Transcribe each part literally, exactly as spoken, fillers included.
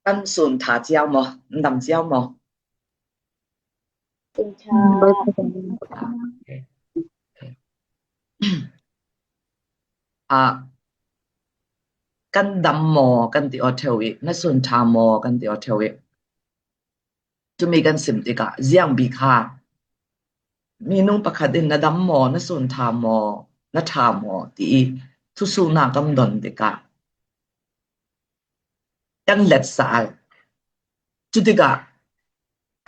Kan sun tha ciau maw? Kan dam ciau maw? Sun tha. Ah, kan dam maw kan ti aw theu i, na sun tha maw kan ti aw theu i. Tumi kan sim tikah ziang bik ha. Minung pakhat in na dam maw, na sun tha maw, na tha maw ti i thusuhna kan don tikah kan let sal. Cutikah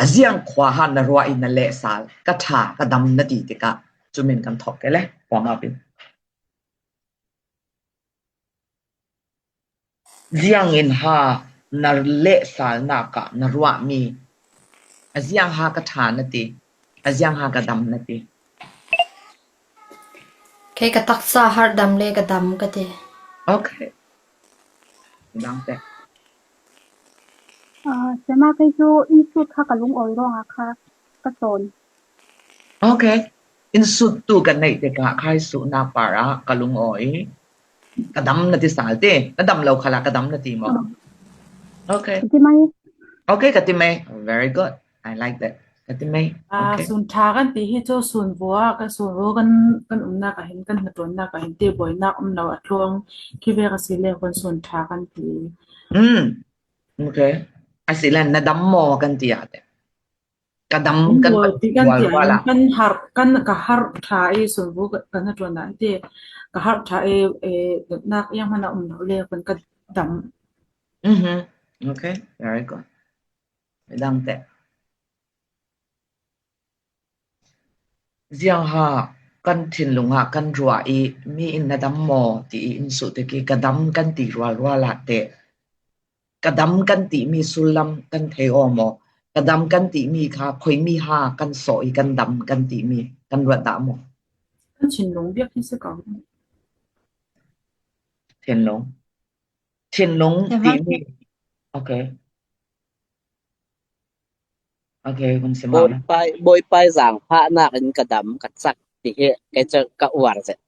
a ziang khua ha na ruah i na leh sal, ka tha, ka dam na ti tikah cumin kan thawk ke le, warm up in. Ziangin ha na leh sal nak ah na ruahmi, a ziang ha ka tha na ti, a ziang ha ka dam na ti. Kei ka taksa harh dam le ka dam ka ti. Okay. Dang te. Sema kei cu inn sut kha ka lungawi ruangah kha ka sawn. Okay. Inn sut tu kan neih tikah kha inn sutnak par ah ka lungawi. Ka dam na ti sal ti. Na dam lo khalah ka dam na ti maw? Okay. Ti mai. Okay, ka ti mai. Very good. I like that. Ka ti mai. Ah, Okay. Sun tha kan ti hi cu sun vua, kan sun vua kan, kan umnak ah hin, kan hnaṭuannak ah hin ti buainak um lo a tluang khi vek a si le hun sun tha kan ti. Mm. Okay. A si le na dam maw kan ti ah te. Ka dam kan Buai ti kan ti bual ah la. Kan har, kan ka har tha i sun vua kan hnaṭuannak ti ka har tha i, i nak iang hmanh a um lo le hun ka dam. Mm-hmm. Okay. Very good. Midang te. Ziang ha kan thinlung ah kan ruah i mi in na dam maw ti i in suh te ki ka dam kan ti rualrual ah te. Ka dam kan timi sullam kan thei aw maw? Ka dam kan timi kha khoimi ha kan sawh i kan dam kan timi kan ruat dah maw? Kan thinlung biak hi si ko. Thinlung. Thinlung Thinlung. Timi. Okay. Okay, hun si maw? Bawipai, Bawipai zangfahnak in ka dam ka cak ti hi kei cu ka uar zet.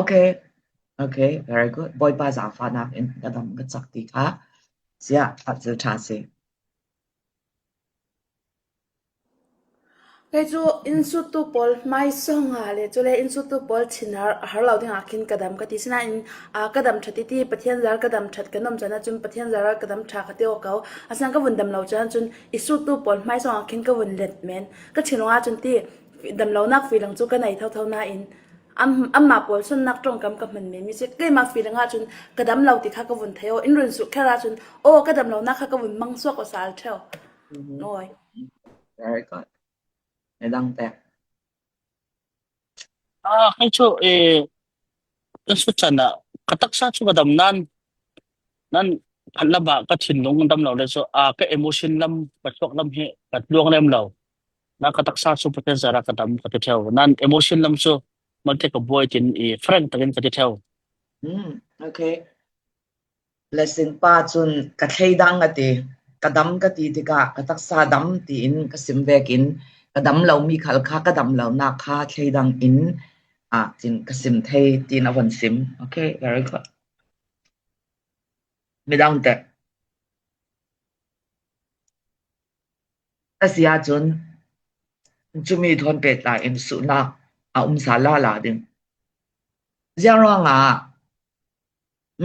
Okay. Okay, very good. Bawipa zangfahnak in ka dam ka cak ti kha. Sia, a zil tha si. Kei cu inn suttu pawl hmaisawng ah le cule inn suttu pawl thin har, har lo dingah khin ka dam ka ti. Sinain, aa, ka dam ṭhat i ti, Pathian zar ka dam ṭhat ka nuam caan ahcun Pathian zar ka dam ṭha ka ti aw ko. Asinan ka vun dam lo caan ahcun inn suttu pawl hmaisawng ah khin ka vun let men. Ka thinlung ahcun ti, dam lonak feeling cu ka nei thotho nain, am, amah pawl sunnak ṭongkam ka hman men mi si. Keimah feeling ahcun ka dam lo ti kha ka vun thei aw. In run suk kher ahcun, aw, ka dam lonak kha ka vun mang suak aw sal ṭheu. Nawi. Very good. Midang te. Ah, kei cu, eh, ka sut caan ah ka taksa cu ka dam nan, nan khat lam ah ka thinlung dam lo le cu, ah, ka emotion lam, ka suak lam hi ka tluang lem lo. Na ka taksa cu Pathian zara ka dam ka ti ṭheu. Nan emotion lam cu malte ka buai tin i frank takin ka ti ṭheu. Hmm, okay. Blessing pa cun ka thleidang a ti, ka dam ka ti tikah ka taksa dam tiin ka sim vekin ka dam lomi khal kha ka dam lonak kha thleidang in, ah, tin ka sim thei tiin a von sim. Okay, very good. Midang te. A si ahcun cumi thawn pehtlai in suhnak a um sa lala ding. Ziang ruangah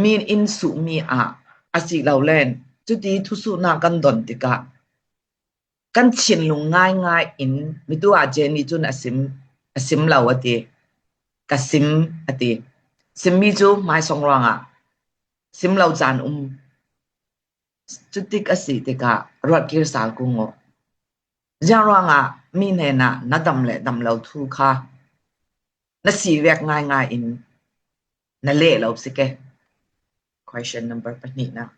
mi in suhmi ah a si lo len cuti thusuhnak kan don tikah kan thinlung ngaingai in mitu ah Jenny cun a sim, a sim lo a ti. Ka sim a ti. Simmi cu hmaisawng ruangah sim lo caan um. Cutik a si tikah ruat kir sal kung aw. Ziang ruangah mi hnenah na dam le dam lo thu kha na si vek ngaingai in na leh lo si ke. Question number pahnihnak.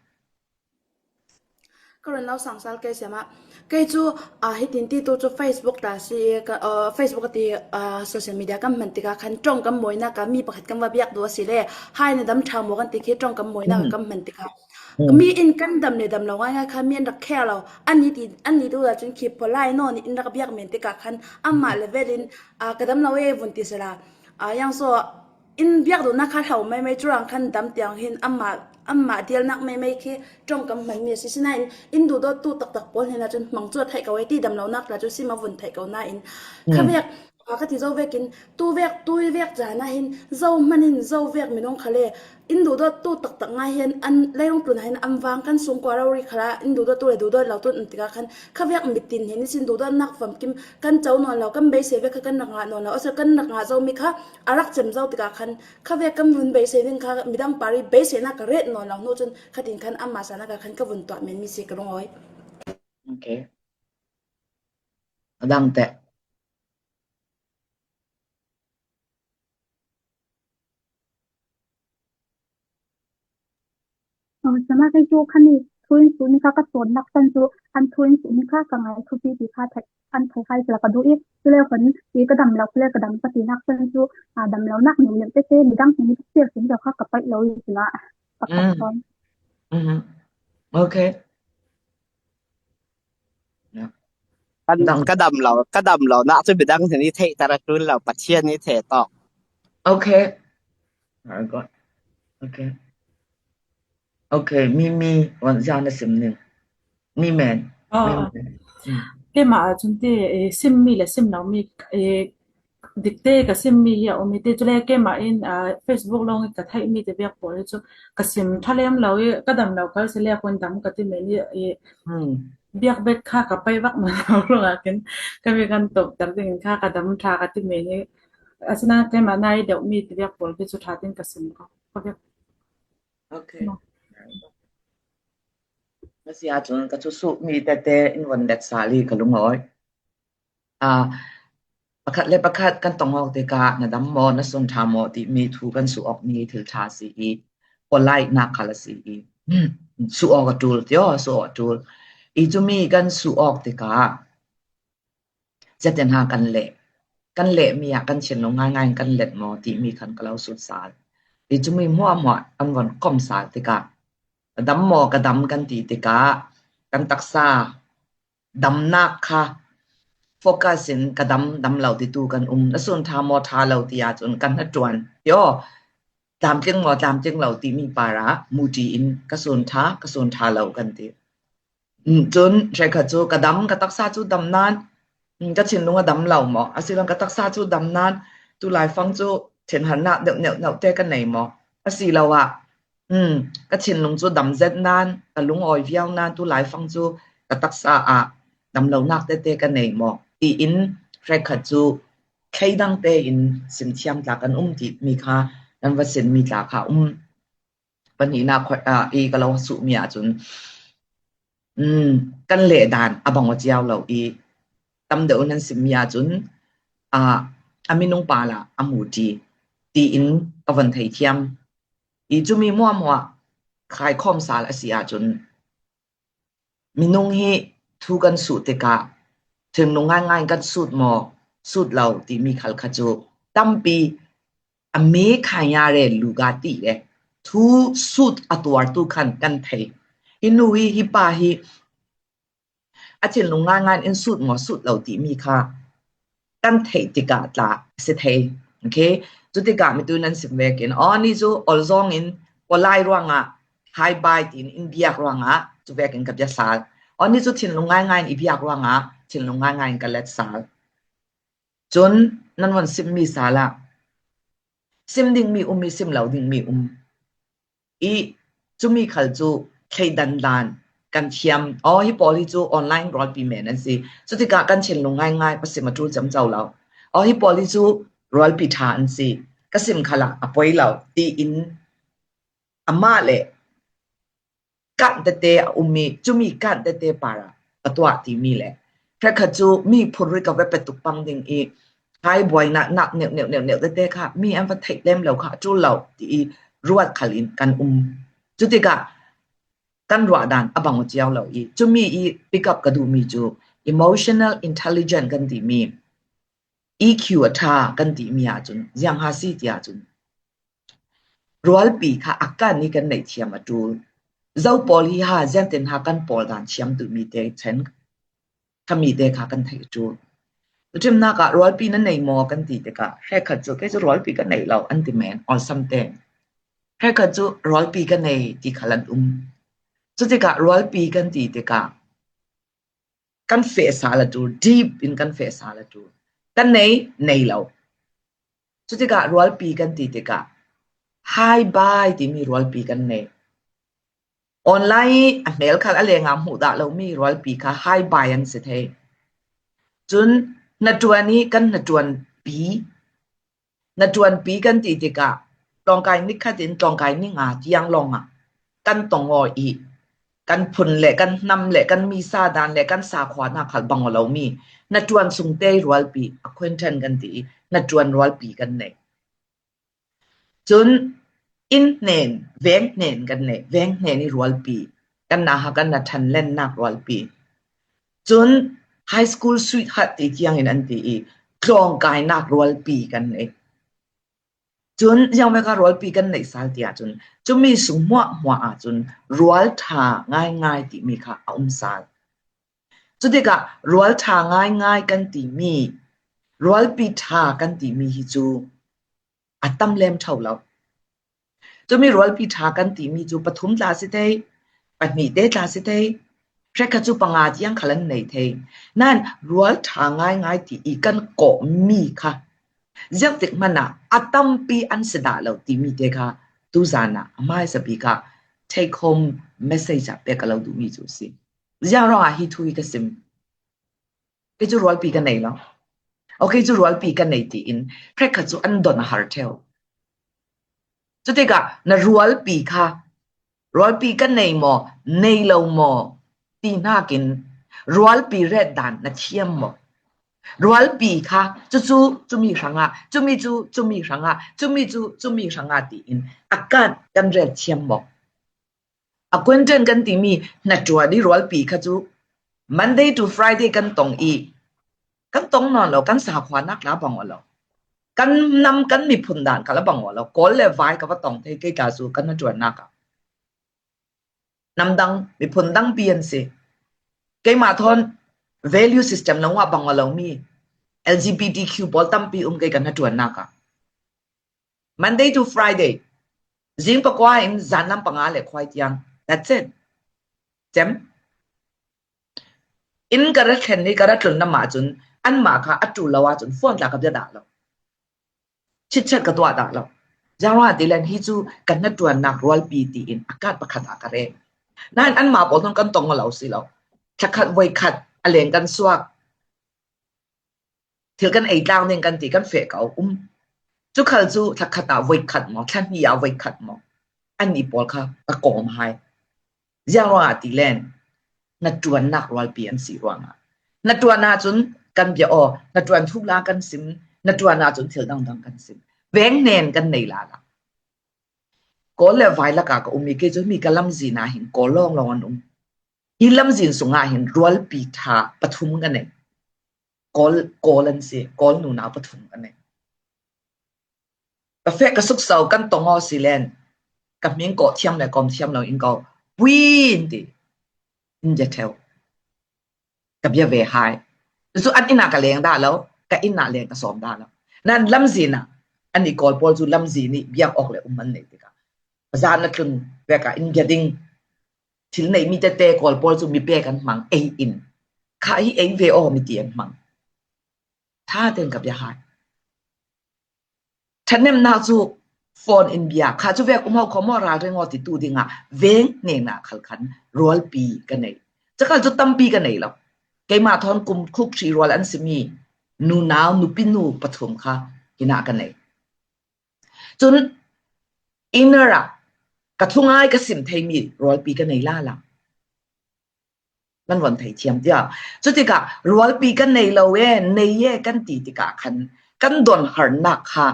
Ka run lo sang sal kei siamah. Kei cu, ah, hitin ti tu cu Facebook ta si, ka, ah, Facebook a ti, ah, social media kan hman tikah khan ṭong kan mawinak ah mi pakhat kan va biak duh a si le, hai na dam ṭha maw kan ti khi ṭong kan mawinak ah kan hman tikah. Mi in kan dam le dam lo ngaingai kha mi an rak kher lo. An ni ti, an ni tu cun khi polai naw nih in rak biak men tikah khan amah level in, ah, ka dam lo e vun ti sila. Ah, yang so, in biak duhnak kha hlo maimai, cu rang khan dam tiang hin amah, amah dialnak maimai khi ṭong kan hman mi a si. Sinain in duhdawttu taktak pawl hnenah cun hmang cu a theih ko e ti damlonak tla cu sim a vun theih ko nain kha vek, a, ka ti zo vekin tu vek, tu vek caan ah hin zo hman in zo vek minung khal e in duhdawttu taktak ngai hin an leilung tlun ah hin an vang kan sungkua rori khal ah in duhdawttu le duhdawt lo tu an tikah khan kha vek mitin hin ihsin duhdawtnak famkim kan co nawn lo, kan beisei vek kha kan rak ngah nawn lo, a si kan rak ngah zo mi kha a rak cem zo tikah khan kha vek kan vun beisei ding kha midang par i beiseinak ka ret nawn lo hnu cun khatin khan amah sanak ah khan ka vun tuah men mi si ka lungawi. Okay. A dang teh. Aa, sana kei cu khan i thu in su ni kha ka sawn nak san cu an thu in su ni kha ka ngai thupi ti kha thei, an thei hai sila ka duh i, cu le khan i ka dam lo, cu le ka dam ka ti nak san cu, aa, dam lo nak ning ning te te midang ning ni sial sin kha ka paih lo i sila ka khat sawn. Okay. Kan, ka dam lo, ka dam lo nak cu midang hin i theih ter a ṭul lo, Pathian i thei tawk. Okay. Very good. Okay. Okay, mi, mi, wan zia na sim ning. Mi men. Mi men. Keimah ah cun ti, eh, simmi le sim lomi, eh, dikte ka simmi hi a um i ti, cule keimah in, ah, Facebook lawng i ka theihmi te biak pawl hi cu ka sim ṭha lem lo i ka dam lo kal si le kun dam ka ti men i, i biak bet kha ka paih vak man lo ruangah kin ka mi kan tawpter dingin kha ka dam ṭha ka ti men i asinain keimah nai deuhmi te biak pawl hi cu ṭha tin ka sim ko. Okay. Ka si ahcun ka thusuhmi tete in von let sal i ka lungawi. Aa, pakhat le pakhat kan tong awk tikah na dam maw, na sun ṭha maw timi thu kan suh awk ni thil ṭha si i, polite nak khal a si i, suh awk a ṭul tio, suh awk a ṭul. I cumi kan suh awk tikah zetin ha kan leh, kan leh mi ah kan thinlung ngaingai in kan let maw timi khan ka lo sut sal. I cumi hmuahhmuah kan von kom sal tikah ka dam maw, ka dam kan ti tikah kan taksa damnak kha focus in ka dam, dam lo titu kan um. Na sun ṭha maw, ṭha lo ti ahcun kan hnaṭuan tio, tlamtling maw, tlamtling lo timi par ah muṭi in ka sun ṭha, ka sun ṭha lo kan ti. Cun hrekkhat cu ka dam, ka taksa cu dam nain, ka thinlung a dam lo maw? Asilole ka taksa cu dam nain tu laifang cu thinharnak neuh, neuh, neuh te ka nei maw? Asiloah, ka thinlung cu dam zet nain, ka lungawi viau nain tu laifang cu ka taksa ah damlonak tete ka nei maw? Tiin hrekkhat cu thleidang tein simthiam tla kan um timi kha nan va sinmi tla kha um. Pahnihnak i ka lo suhmi ahcun, kan leh dan a bang aw cio lo i tam deuh nan simmi ahcun, a, a minung pal ah a muṭi tiin ka von theithiam. I cumi hmuahhmuah khaikhawm sal a si ahcun, minung hi thu kan suh tikah thinlung ngaingai kan sut maw, sut lo timi khal kha cu tampi a me khaya re luga ti le thu sut a tuartu khan kan thei. Hi nu hi, hi pa hi a thinlung ngaingai in sut maw, sut lo timi kha kan theih tikah tla a si thei. Okay? Cutikah mitu nan sim vekin, aw, ni cu ol zong in polite ruangah, hi bye tiin in biak ruangah, cu vekin ka bia sal. Aw, ni cu thinlung ngaingai in i biak ruangah, thinlung ngaingai in ka let sal. Cun nan von simmi sal ah, sim dingmi um i sim lo dingmi um. I cumi khal cu thleidan dan kan thiam. Aw, hi pawl hi cu online rualpi men an si. Cutikah kan thinlung ngaingai pasim a ṭul ciamco lo. Aw, hi pawl hi cu rualpi ṭha an si. Ka sim khalah a poi lo, tiin amah le kan tete a um i cumi kan tete par ah ka tuah timi le hrekkhat cu mi phurri ka va petuk pang ding i, hai buainak nak neuh, neuh, neuh, neuh tete kha mi an va theih lem lo kha a ṭul lo ti i ruat khal in kan um. Cutikah kan ruah dan a bang aw cio lo i, cumi i pick up ka duhmi cu emotional intelligence kan timi, E Q a ṭha kan timi ahcun ziang ha si ti ahcun rualpi kha a kan i kan neih thiam a ṭul. Zo pawl hi ha ziantin ha kan pawl dan thiam duhmi te chen khami te kha kan theih a ṭul. Lungthimnak ah rualpi na nei maw kan ti tikah hrekkhat cu kei cu rualpi ka nei lo an ti men awlsam te. Hrekkhat cu rualpi ka nei ti khal an um. Cutikah rualpi kan ti tikah kan feh sal a ṭul, deep in kan feh sal a ṭul. Kan nei, nei lo. Cutikah rualpi kan ti tikah hi bye timi rualpi kan nei. Online i a hmel khal a lengah hmuh dah lomi rualpi kha hi bye an si thei. Cun hnaṭuan i kan hnaṭuanpi, hnaṭuanpi kan ti tikah tlawngkai ni khat in tlawngkai ni nga tiang lawngah kan tong aw i kan phun le kan hnam le kan misa dan le kan sakhuanak khal bang aw lomi hnaṭuan sungte i rualpi, acquaintance kan ti i hnaṭuan rualpi kan nei. Cun inn hnen, veng hnen kan nei, veng hnen i rualpi, kan naha kan na ṭhanlennak rualpi. Cun high school sweetheart ti tiangin an ti i tlawngkainak rualpi kan nei. Cun ziangvek ah rualpi kan neih sal ti ahcun cumi sung hmuahhmuah ahcun rual ṭha ngaingai timi kha a um sal. Cutikah rual ṭha ngaingai kan timi, rualpi ṭha kan timi hi cu a tam lem ṭheu lo. Cumi rualpi ṭha kan timi cu pathum tla si thei, pahnih te tla si thei, hrekkhat cu panga tiang khal an nei thei. Nain rual ṭha ngaingai ti i kan kawhmi kha ziangtik hmanh ah a tampi an si dah lo timi te kha tuzan ah a hmaisabik ah take home message ah pek ka lo duhmi cu si. Ziang ruangah hi thu hi ka sim? Kei cu rualpi ka nei lo. Aw, kei cu rualpi ka nei tiin hrekkhat cu an don a har ṭheu. Cutikah na rualpi kha, rualpi ka nei maw, nei lo maw ti hnakin rualpi ret dan na thiam maw? Rualpi kha cucu cumi hrangah, cumi cu cumi hrangah, cumi cu cumi hrangah tiin a kan kan rel thiam maw? Acquaintance kan timi hnaṭuan i rualpi kha cu Monday to Friday kan tong i kan tong nawn lo, kan sakhuanak la bang aw lo, kan nam kan miphun dan kha la bang aw lo, Kawl le Vai ka va tong thei kei tla cu kan hnaṭuannak ah namdang miphun dangpi an si. Keimah thawn value system lawngah bang aw lomi L G B T Q pawl tampi um kei kan hnaṭuannak ah. Monday to Friday, zing pakua in zan lam panga le khuai tiang. That's it. Cem. Inn ka ra thlen i ka ra tlun namah cun anmah kha a ṭul lo ahcun phone tla ka bia dah lo. Chitchat ka tuah dah lo. Ziangruangah tilen hi cu kan hnaṭuannak rualpi tiin a kat pakhat ah ka rel. Nain anmah pawl hnon kan tong lo si lo. Thlakhat voikhat a leng kan suak. Thil kan ei tlang ding kan ti kan feh ka um. Cu khal cu thlakhat ah voikhat maw, thlahnih ah voikhat maw, annih pawl kha ka kawm hai. Ziangruangah tilen hnaṭuannak rualpi an si ruangah hnaṭuan ahcun kan bia aw, hnaṭuan thuk la kan sim, hnaṭuan ahcun thil dangdang kan sim. Veng hnen kan nei lala. Kawl le Vai lakah ka um i kei cu mi ka lamzin ah hin Kawl lawnglawng an um. Hi lamzin sungah hin rualpi ṭha pathum ka nei. Kawl, Kawl an si, Kawl nunau pathum ka nei. Ka feh ka sukso kan tong aw si len ka hming kawh thiam le kawm thiam lo in ko pui in ti in bia ṭheu. Ka bia ve hai. Cu an inn ah ka leng dah lo, ka inn ah leng ka sawm dah lo. Nan lamzin ah an i Kawl pawl cu lamzin i biak awk le um an nei tikah zan a tlun vek ah in bia ding. Thil neihmi tete Kawl pawl cu mi pek an hmang, ei in. Kha hi ei ve aw mi ti an hmang. Ṭha tein ka bia hai. Ṭhanemnak cu phone in bia, kha cu vek um ho kho maw, ralring aw titu dingah veng hnenah khal khan rualpi ka nei. Cakal cu tampi ka nei lo. Keimah thawn kum khuk hri rual an simi nunau, nupinu pathum kha hinah ka nei. Cun inner ah ka thungai ka sim theimi rualpi ka nei lala. Nan von thei thiam tiah. Cutikah rualpi kan nei lo e, nei e kan ti tikah khan kan don harnak kha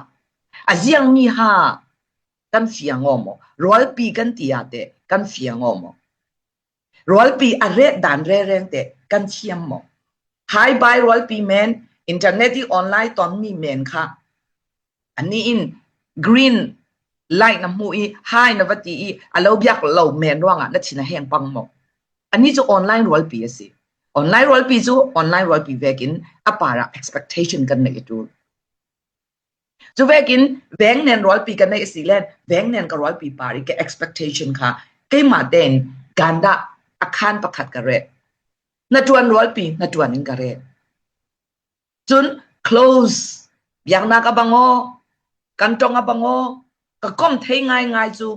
a ziangmi ha kan fiang aw maw? Rualpi kan ti ah teh kan fiang aw maw? Rualpi a ret dan rereng teh kan thiam maw? Hi bye rualpi men, internet i online tonmi men kha. Anih in green light na hmuh i hi na va ti i a lo biak lo men ruangah na thin a heng pang maw? Anih cu online rualpi a si. Online rualpi cu online rualpi vekin a parah expectation kan neih a ṭul. Cuvekin veng nen rualpi ka neih a si len, veng nen ka rualpi par i ka expectation kha keimah tein gandah a khan pakhat ka ret. Hnaṭuan rualpi hnaṭuan in ka ret. Cun close, biaknak a bang aw, kan ṭong a bang aw, ka kom thei ngaingai cu,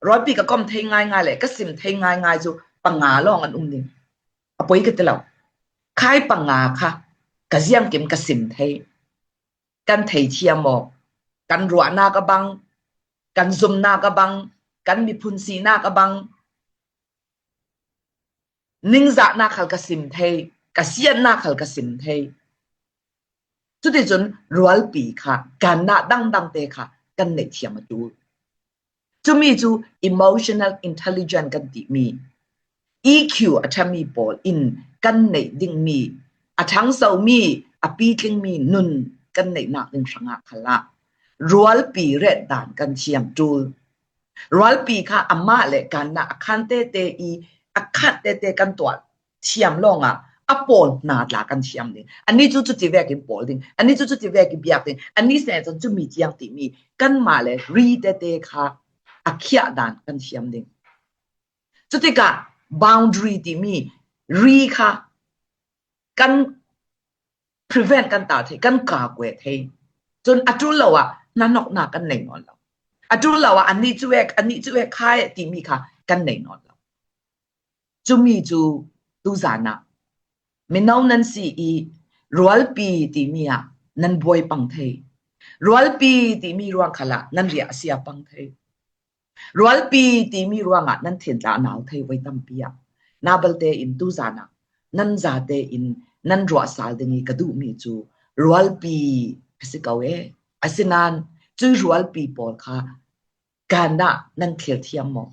rualpi ka kom thei ngaingai le ka sim thei ngaingai cu panga lawng an um ding. A poi ka ti lo. Khai panga kha ka ziangkim ka sim thei. Kan theithiam aw, kan ruahnak a bang, kan zumnak a bang, kan miphun sinak a bang, ningzahnak khal ka sim thei, ka siatnak khal ka sim thei. Cuticun rualpi kha gandah dangdangte kha kan neih thiam a ṭul. Cumi cu emotional intelligence kan timi, E Q a ṭhami pawl in kan neih dingmi, a ṭhangsomi, a pitlingmi nun kan neihnak ding hrangah khalah rualpi retdan kan thiam ṭul. Rualpi kha amah le gandah a khan tete i a khat tete kan tuah thiam lawngah a pawl hna tla kan thiam ding. Annih cu cuti vekin pawl ding, annih cu cuti vekin biak ding, annih seh cun cumi tiang timi kanmah le ri tete kha a khiah dan kan thiam ding. Cutikah boundary timi ri kha kan prevent kan ta thei, kan kakueh thei. Cun a ṭul lo ah hnanoknak kan nei nawn lo. A ṭul lo ah annih cu ek, annih cu ek khai timi kha kan nei nawn lo. Cumi cu tuzan ah mino nan si i rualpi timi ah nan buai pang thei. Rualpi timi ruang khalah nan riah a sia pang thei. Rualpi timi ruangah nan thin tla a nau thei voi tampi ah. Nabalte in tuzan ah nan zate in nan ruah sal ding i ka duhmi cu rualpi a si ko e. Asinain cui rualpi pawl kha ganah nan thlir thiam maw?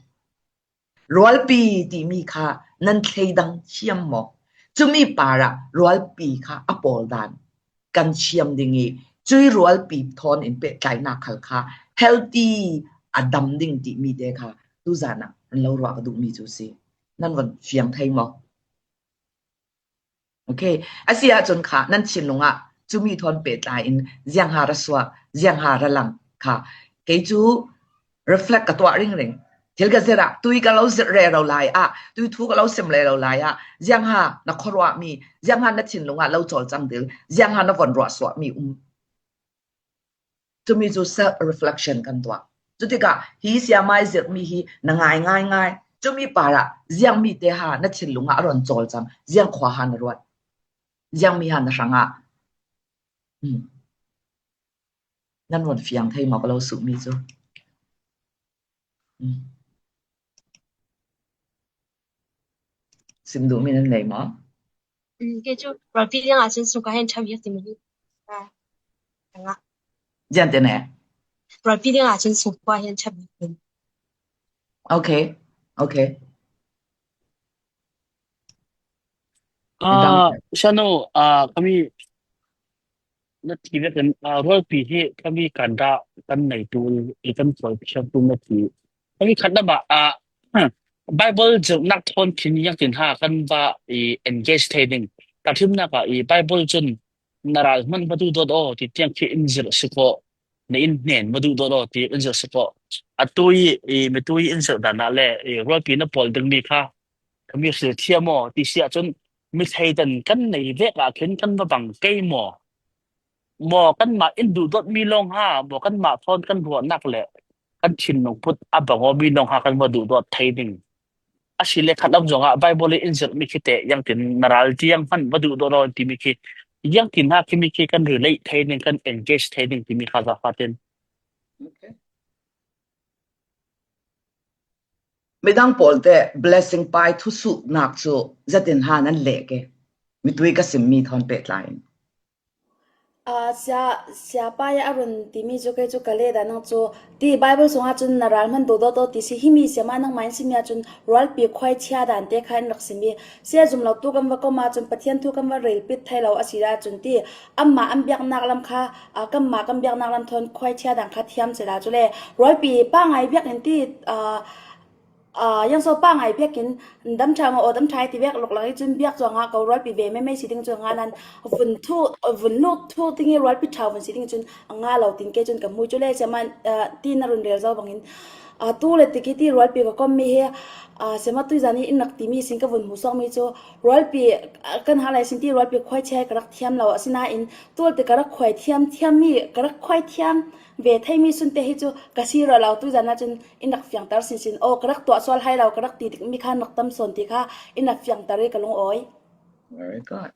Rualpi timi kha nan thleidang thiam maw? Cumi parah rualpi kha a pawl dan kan thiam ding i, cui rualpi thawn in pehtlainak khal kha healthy a dam ding timi te kha tuzan ah an lo ruah ka duhmi cu si. Nan von fiang thei maw? Okay. A si ahcun kha nan thinlung ah cumi thawn pehtlai in ziangha ra suak, ziangha ra lang kha kei cu reflect ka tuah ringring. Thil ka zirh ah, tui ka lo zirh rero lai ah, tui thu ka lo sim rero lai ah, ziangha na khuaruahmi, ziangha na thinlung ah lo cawlcang dil, ziangha na von ruah suahmi um. Cumi cu self reflection kan tuah. Cutikah hi siamai zirhmi hi na ngai ngai ngai. Cumi parah ziangmi te ha na thinlung ah a ron cawlcang, ziang khua ha na ruat, ziangmi ha na hrangah. Hmm. Nan von fiang thei maw ka lo suhmi cu? Hmm. Sim duhmi nan nei maw? Hmm, kei cu rualpi ding ahcun sungkua hin ṭha bik ti mi hi. Ah, tengah. Zian te ne? Rualpi ding ahcun sungkua hin ṭha bik ti. Okay, okay. Ah, Shano, ah, kami na ti vekin, ah, rualpi hi kami kan dah kan nei tu, i kan pawl thiam tu na ti. Kami khat na ba, ah, Bible zirhnak thawn khin yang tin ha kan ba i engage thei ding. Ka thimnak ah i Bible cun na ral hmanh va duhdawt aw, ti tiang khi in zirh si ko, na in hnen va duhdawt aw, ti in zirh si ko. Atu i, i mitu i in zirh dan ah le, i rualpi na pawl dingmi kha, kami hrilthiam aw, ti si ahcun, mi thleidan kan nei vek ah khin kan va bang kei maw? Maw kanmah in duhdawtmi lawng ha, maw kanmah thawn kan ruahnak le kan thinlung put a bang awmi lawng ha kan va duhdawt thei ding. A si le khat lam zongah Bible in zirhmi khi te, ziangtin na ral tiang hmanh va duhdawt aw timi khi, ziangtin ha khimi khi kan relate thei ding, kan engage thei ding timi kha zafatin. Okay. Midang pawl te blessing pai thusuhnak cu zatin ha nan leh ke. Mitui ka simmi thawn pehtlai in. Ah, sia, sia pai a run timi cu kei cu ka leh dah nang cu ti Bible sungah cun na ral hmanh duhdawt aw ti si. Himi siamah nangmah in simi ahcun rualpi khuaichia dan te kha in rak simi. Sia zum lo tu kan va kom ahcun Pathian thu kan va relpit thei lo a si dah cun ti. Amah an biaknak lam kha, ah, kanmah kan biaknak lam thawn khuaichia dan kha thiam si dah cu le. Rualpi pa ngai biak in ti, ah, Aa, yang so pa ngai biakin, dam ṭha maw, aw dam ṭha ti biak lok lak i cun biak cuang ah ko rualpi ve mei mei si ding cu a nga nan, vun thu, vun nu thu ding i rualpi ṭha vun si ding cun a nga lo tin ke cun ka hmu cu le siama, aa, ti na run rel zo bangin, aa, tu le tiki ti rualpi ka kommi hi, aa, siama tuizan i in rak timi sin ka vun hmu sawkmi cu rualpi, aa, kan hal lai sin ti rualpi khuai chiai ka rak thiam lo, asinain tu le ti ka rak khuai thiam, thiammi ka rak khuai thiam ve theimi sunte hi cu ka si rua lo, tuizan ah cun in rak fiangter sinsin. Aw, ka rak tuah sual hai lo, ka rak ti tikmi kha rak tam sawn ti kha in rak fiangter i ka lungawi. Very good.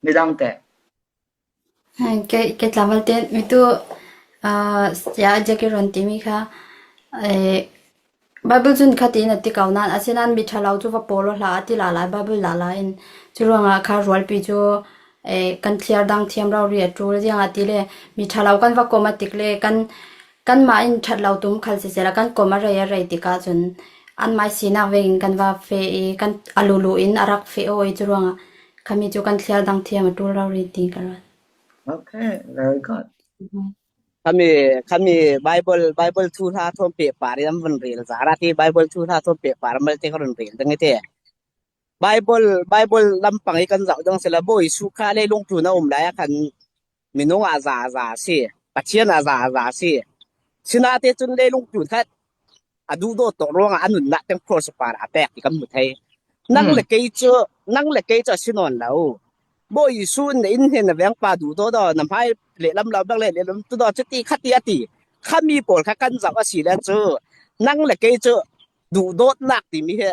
Midang te. Hai, ke, ke tlamal te, mi tu, ah, ya, Jackie ron timi kha, eh, Bible cun khati in a ti ko nan, asinain mi ṭha lo cu va pawl aw hlah, a ti lala, Bible lala in. Cu ruangah kha rualpi cu, eh, kan thliar dang thiam rori a ṭul, ziangahtile mi ṭha lo kan va kom a tik le, kan, kanmah in ṭhat lo tum khal siseh la, kan kom a rei a rei tikah cun anmai sinak vekin kan va feh i, kan a lulu in a rak feh aw i, cu ruangah khami cu kan thliar dang thiam a ṭul rori ti ka ruat. Okay, very good. Khami, khami Bible, Bible thuhla thawn pehpar in an van rel zara ti, Bible thuhla thawn pehpar malte ka run rel ding i ti. Bible, Bible lampang i kan zoh dang si la, Bawi Jesuh kha leilung tlun a um lai ah khan minung a za a za a si, Pathian a za a za a si. Sinate cun leilung tlun khat a duhdawt tawk ruangah a nunnak teng cross par a pek ti kan hmu thei. Nang le kei cu, nang le kei cu a si nawn lo. Bawi Jesuh in na inn he na vengpa duhdawt aw, na hmai lehlam lo bek le lehlam tu daw cu ti kha ti a ti. Khami pawl kha kan zoh a si le cu nang le kei cu duhdawtnak timi he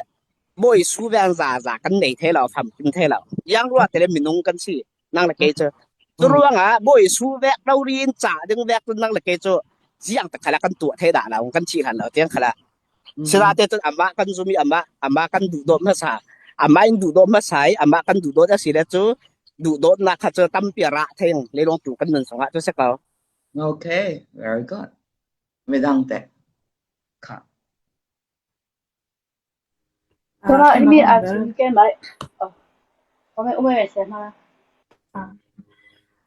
Bawi Jesuh veng zaza kan nei thei lo, famkim thei lo. Yang ruah te le minung kan si, nang le kei cu. Cu ruangah Bawi Jesuh vek rori in cah ding vek tu nang le kei cu ziang tak khalah kan tuah thei dah lo, kan thih hlan lo tiang khalah. Sinate cun amah kan zum i amah, amah kan duhdawt hmasa, amah in duhdawt hmasa i amah kan duhdawt a si le cu duhdawtnak kha cu tampi a rah thei, leilung tu kan nun sungah tu si ko. Okay, very good. Midang te. Kha. Aa, Tua ṭha mi lo a kan cun bel. Keimah, oh, um e, um e, Sia hna. Aa.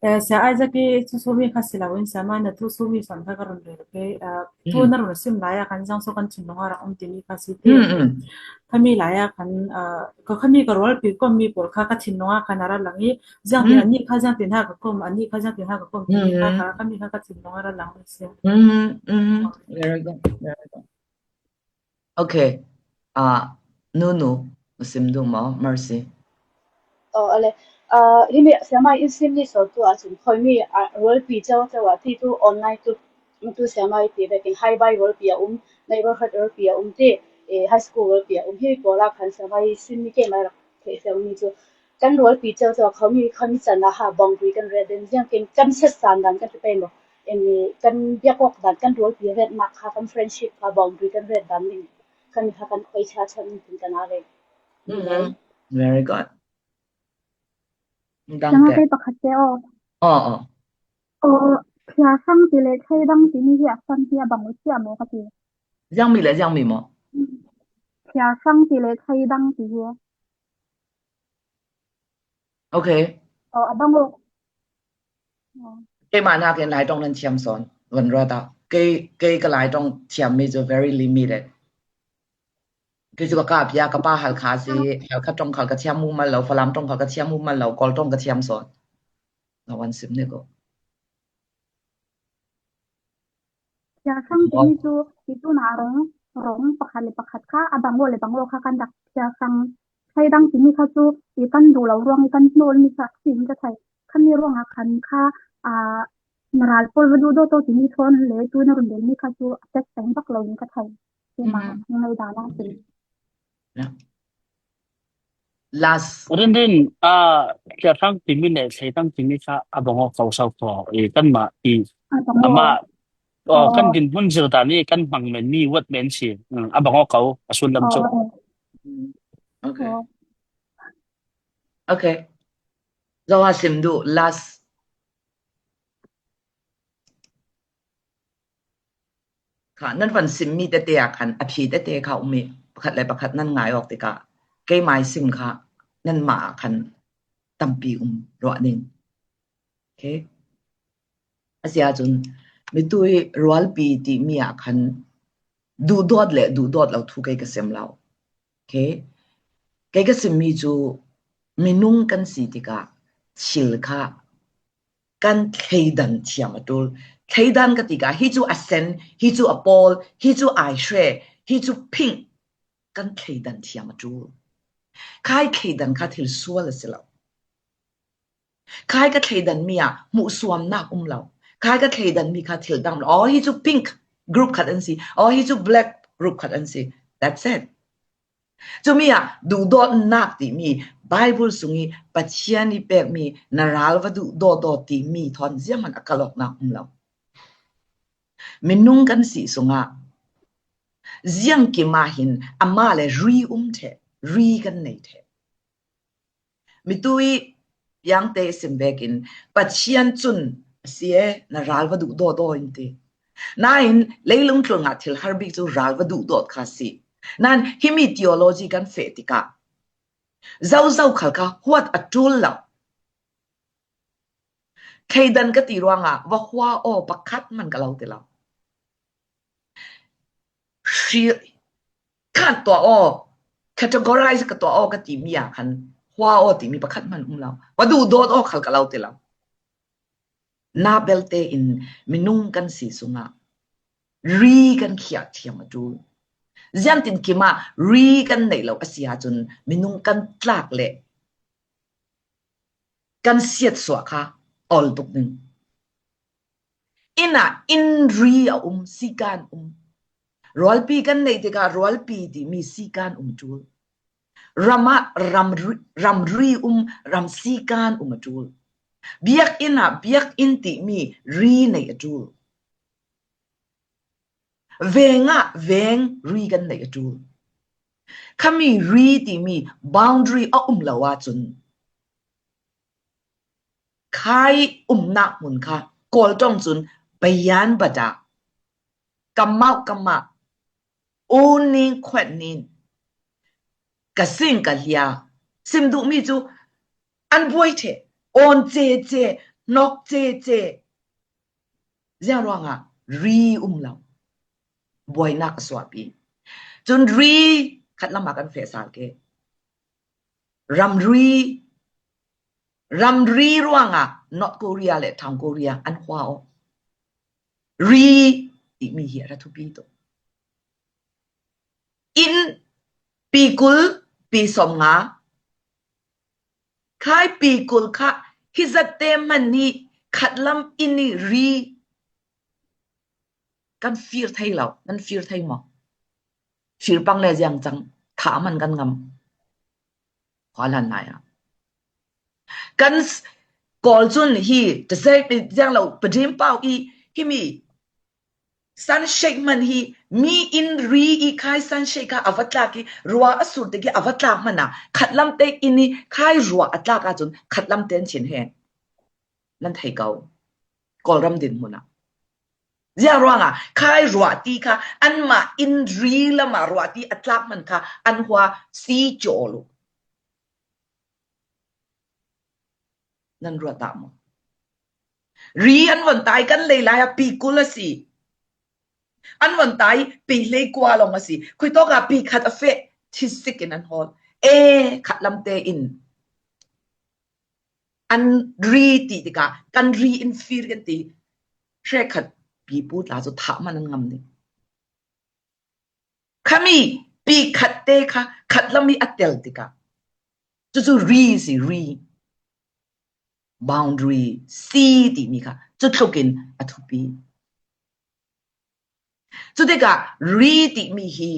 Eh, Sia Isaac i cu sumi kha si lo in, Sia mai na tu sumi son kha ka run rel ke. Aa, tu na run sim lai ah kan zang so kan thinlung ah rak um timi kha si ti. Khami lai ah kan, aa, ka khami ka rualpi kommi pawl kha ka thinlung ah kan a ra lang i, ziangtin ani kha ziangtin ha ka kom, ani kha ziangtin ha ka kom timi kha, kha khami kha ka thinlung ah ra lang si. Very good, very good. Okay. Ah, Nunu, sim duh maw, Mercy? Oh, ale. Ah, himi Sia mai in sim ni so tu a cun khoi mi, ah, rualpi ceu ceu a ti tu online tu, tu Sia mai ti vekin Hi Bai rualpi a um, Neighborhood rualpi a um ti, eh, high school rualpi a um. Hi pawl a khan Sia mai sim ni keimah rak theih fiang mi cu kan rualpi ceu ceu a khomi, khomi can a ha boundary kan ret den ziangkin kan set san dan kan ti pei maw? Em, kan biak awk dan, kan rualpi retnak kha, kan friendship kha boundary kan ret dan ning kan kha kan khoi chia chan ning kan a rei. Very good. Dang te. Pakhat te aw. Aw, aw. Aw, thia sang ti le thei dang ti mi hi a san hi a bang u chia maw ka ti. Ziangmi le ziangmi maw? Thia sang ti le thei dang ti hi. Okay. Oh, a bang lo. Oh. Keimah nakin Lai ṭong nan thiam sawn, van ruat ah. Kei, kei ka Lai ṭong thiammi cu very limited. Kei cu ka kap ya, ka pa Halkha si, Halkha ṭong khal ka thiam mumal lo, Falam ṭong khal ka thiam mumal lo, Kawl ṭong ka thiam sawn. Na van sim ni ko. Thia sang timi cu, ti tu na rong, rong pakhat le pakhat kha, a bang lo le bang lo kha kan rak thia sang. Thei dang timi kha cu, i kan duh lo ruang, i kan hnawl mi kha si in ka thei. Khami ruang a khan kha, a, na ral pawl va duh dawh timi thawn le tu na run del mi kha cu, a tek peng bak lo in ka thei. Keimah ngai dan a si. Last. Rinrin, ah, thia sang timi le thei dang timi kha a bang aw ko sau ko, eh, kanmah i, amah, oh, kan din hun zir dan i kan hmang men mi wat men si, mm, a bang aw ko, a sun lam cu. Okay. Okay. Zo a sim duh, last. Kha, nan van simmi tete ah khan a phi tete kha um i, pakhat le pakhat nan ngai awk tikah keimai sim kha nanmah ah khan tampi um ruah ning. Okay. A si ahcun mitui rualpi timi ah khan Duhdawt le duhdawt lo thu kei ka sim lo. Okay. Kei ka simmi cu minung kan si tikah thil kha kan thleidan thiam a ṭul. Thleidan ka tikah hi cu a sen, hi cu a pawl, hi cu aa hre, hi cu pink, kan thleidan thiam a ṭul. Khai thleidan kha thil sual a si lo. Khai ka thleidanmi ah hmuhsuamnak um lo. Khai ka thleidanmi kha thil dang lo. Aw, hi cu pink group khat an si. Aw, hi cu black group khat an si. That's it. Cumi ah duhdawtnak timi Bible sung i Pathian i pekmi na ral va duhdawt aw timi thawn zianghman a kalawknak um lo. Minung kan si sungah ziangkim ah hin amah le ri um ṭheh, ri kan nei ṭheh. Mitu i piangte i sim vekin Pathian cun a si e, na ral va duhdawt aw in ti. Nain leilung tlun ah thil har bik cu ral va duhdawt kha si. Nain himi theology kan feh tikah zozo khal kha huat a ṭul lo. Thleidan ka ti ruangah va hua aw pakhat hman ka lo ti lo. Hri khan tuah aw, categorize ka tuah aw ka timi ah khan hua aw timi pakhat hman um lo. Va duhdawt aw khal ka lo ti lo. Na belte in minung kan si sungah ri kan khiah thiam a ṭul. Ziangtinkim ah ri kan neih lo a si ahcun minung kan tlak le kan siatsuah kha ol tuk ding. Inn ah inn ri a um, sikan um. Rualpi kan neih tikah rualpi timi sikan um ṭul. Ram ah ram ri, ram ri um, ram sikan um a ṭul. Biakinn ah biakinn timi ri nei a ṭul. Veng ah veng ri kan nei a ṭul. Khami ri timi boundary a um lo ahcun khai umnak hmun kha Kawl ṭong cun bayan bada, kamau kama, uning khuatnin, ka sing ka hlia, sim duhmi cu an buai ṭheh, awn cece, hnok cece. Ziang ruangah ri um lo, buainak a suahpi. Cun ri khat lamah kan feh sal ke. Ramri, ramri ruangah North Korea le Thang Korea an hua aw. Ri timi hi a ra thupi tuk. Inn pi kul, pi sawmnga. Khai pi kul kha hi zatte hman nih khatlam inn nih ri kan fir thei lo, nan fir thei maw? Fir pang le ziang cang, thah man kan ngam. Khua hlan lai ah. Kan s-, Kawl cun hi, tasei pi ziang lo, padim pau i, himi, sunshade hman hi, mi inn ri i khai sunshade kha a va tlak i, rua a sur tik i a va tlak hman a, khatlam te inn i khai rua a tlak ahcun, khatlam te an chin he. Nan thei ko. Kawlram dinhmun ah. Ziang ruangah khai ruahti kha anmah inn ri lamah ruahti a tlak hman kha an hua si caw lo. Nan ruat dah maw? Ri an von tai kan lei lai ah pi kul a si. An von tai pi hlei kua lawng a si. Khuitawk ah pi khat a feh thisik in an hawl. E, khatlam te in an ri ti tikah kan ri in fir kan ti. Hrekhat pi pu tla cu thah man an ngam ding. Khami pi khat te kha khatlam i a tel tikah cucu ri si ri. Boundary si timi kha cu tlukin a thupi. Cutikah ri timi hi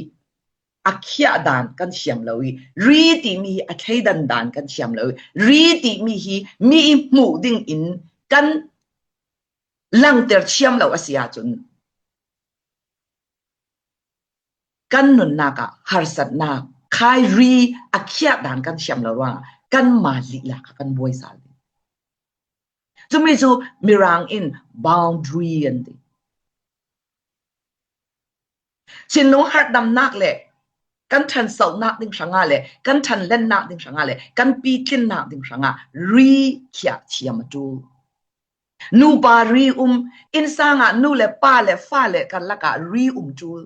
a khiah dan kan thiam lo i, ri timi hi a thleidan dan kan thiam lo i, ri timi hi mi i hmuh ding in kan langter thiam lo a si ahcun, kan nunnak ah harsatnak, khai ri a khiah dan kan thiam lo ruangah kanmah lihlak kha kan buai sal ding. Cumi cu Mirang in boundary an ti. Thinlung harhdamnak le kan ṭhansohnak ding hrangah le kan ṭhanlennak ding hrangah le kan pitlinnak ding hrangah ri khiah thiam a ṭul. Nupa ri um, innsang ah nu le pa le fale karlak ah ri um ṭul.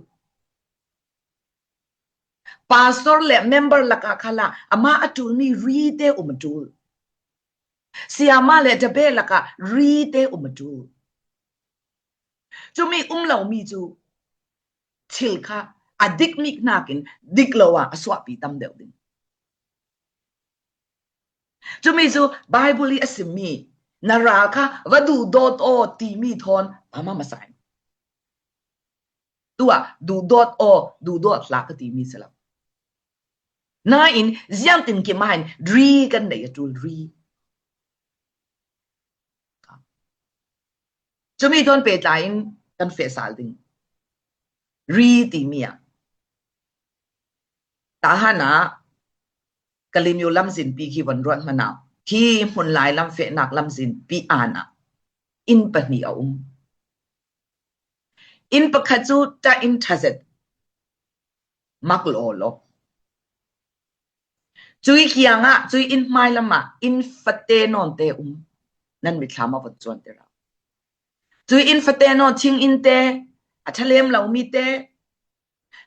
Pastor le member lakah khala ama a ṭulmi rite um a ṭul. Siama le dabe lakah rite um a ṭul. Cumi um lomi cu thil kha a dik mi hnakin dik lo ah a suahpi tam deuh ding. Cumi cu Bible i a simmi na ral kha va duhdawt aw timi thawn ama hmasa in. Tuah duhdawt aw, duhdawt hlah ka timi si lo. Nain ziangtin kimah in ri kan nei a ṭul ri. Cumi thawn pehtlai in kan feh sal ding. Ri timi ah Tahan ah Kalimyo lamzinpi khi von ruat hmanah khi hmunlai lam fehnak lamzinpi an ah inn pahnih a um. Inn pakhat cu ṭah inn ṭha zet mak law law. Cui kiangah, cui inn hmai lamah inn fate nawnte um. Nan mitthlam ah vot cuanter ah. Cui inn fate nawn thing inn te, a ṭha lem lomi te,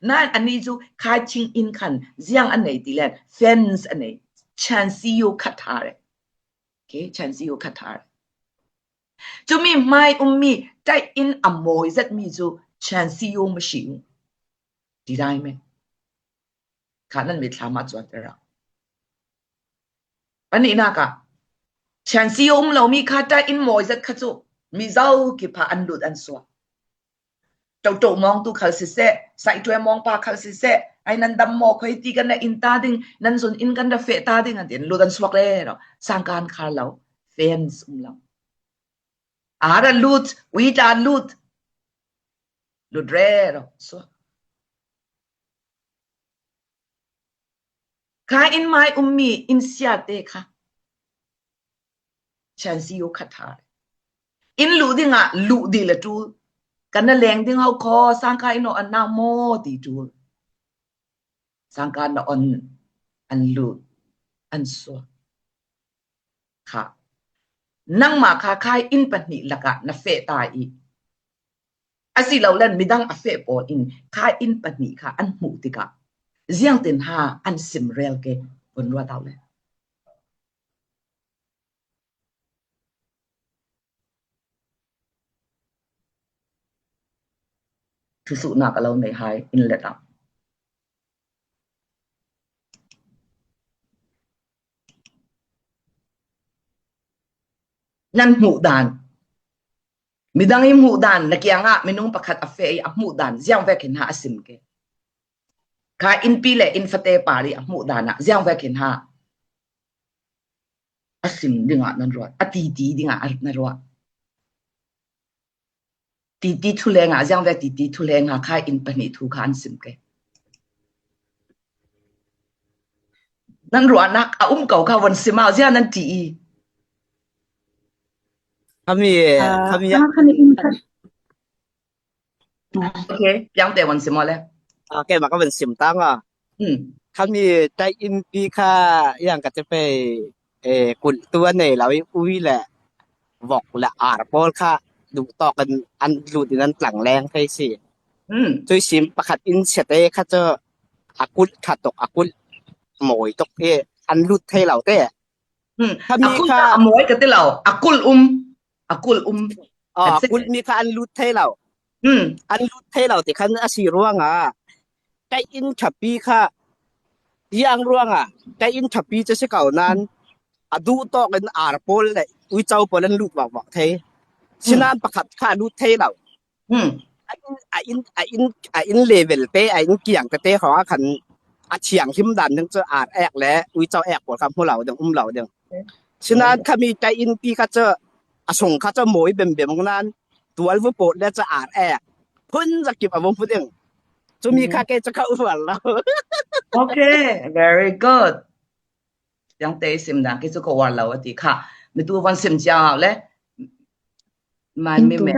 nain ani cu khai thing inn khan ziang a nei ti len fence a nei, chansiyo khat ṭha re. Okay, chansiyo khat ṭha re. Cumi hmai ummi ṭah inn a mawi zetmi cu chansiyo mashi u. Ti dai me. Kha nan mitthlam ah cuanter ah. Pahnihnak ah chansiyo um lomi kha ṭah inn mawi zet kha cu mizo kipha an lut an suak. Ṭoṭo mawngtu khal siseh, saihṭuai mawngpa khal siseh, ai nan dam maw khoi ti kan na in ta ding, nan zun in kan na feh ta ding an ti an lut an suak le ro. Sangkan khar lo, fence um lo. Ar a lut, uita lut. Lut rero suak. Kha inn mai ummi inn siate kha chansiyo khat ṭha. Inn luh dingah luh dih le ṭul. Kan na leng ding ho kho sangka inn aw an nau maw ti ṭul. Sangka na on an lut an suak. Kha. Nangmah kha khai inn pahnih lakah na feh ta i. Asilolen midang a feh pawl in khai inn pahnih kha an hmuh tikah ziangtin ha an sim rel ke von ruat au le. Thusuhnak a lo nei hai in let ah. Nan hmuh dan. Midang i hmuh dan, na kiangah minung pakhat a feh i a hmuh dan, ziang vekin ha a sim ke. Kha innpi le inn fate par i a hmuh dan ah, ziang vekin ha a sim dingah nan ruat, a titi dingah nan ruat. Titi thuleng ah, ziang ve titi thuleng ah, kha inn pahnih thu kha an sim ke. Nan ruahnak a um ko kha von sim ah, ziang nan ti i. Khami, ah, khami ya. Khami inn kha. Okay, piang te von sim le. Okay, maka von sim ta nga. Hmm. Khami ṭah innpi kha yang ka te pe, eh, kulh tu a nei lo i ui le vok le ar pawl kha duh tawk in an lut in an tlang leng thei si. Hmm. Cui sim pakhat inn siate kha cu a kulh kha tuk, a kulh mawi tuk i an lut thei lo te. Hmm. Khami a kulh kha a mawi ka ti lo, a kulh um, a kulh um. Oh, a kulh mi kha an lut thei lo. Hmm. An lut thei lo ti khan a si ruangah ṭah inn ṭhapi kha ziang ruangah ṭah inn ṭhapi cu si ko nan a duh tawk in ar pawl le uico pawl an lut vokvok thei. Sinain pakhat kha a lut thei lo. Hmm. A inn, a inn, a inn, a inn level te, a inn kiang te te hrawng ah khan a thianghlim dan ding cu ar ek le uico ek pawl kha hmu lo ding, um lo ding. Sinain khami ṭah innpi kha cu a sung kha cu mawi bembem nan tual vu pawt le cu ar ek phun zakip a vung hmu ding. Cumi kha ke cu kha uar lo. Okay, very good. Yang te sim dan ki cu ka uar lo a ti kha. Mi tu von sim ciang le. Mai mi me.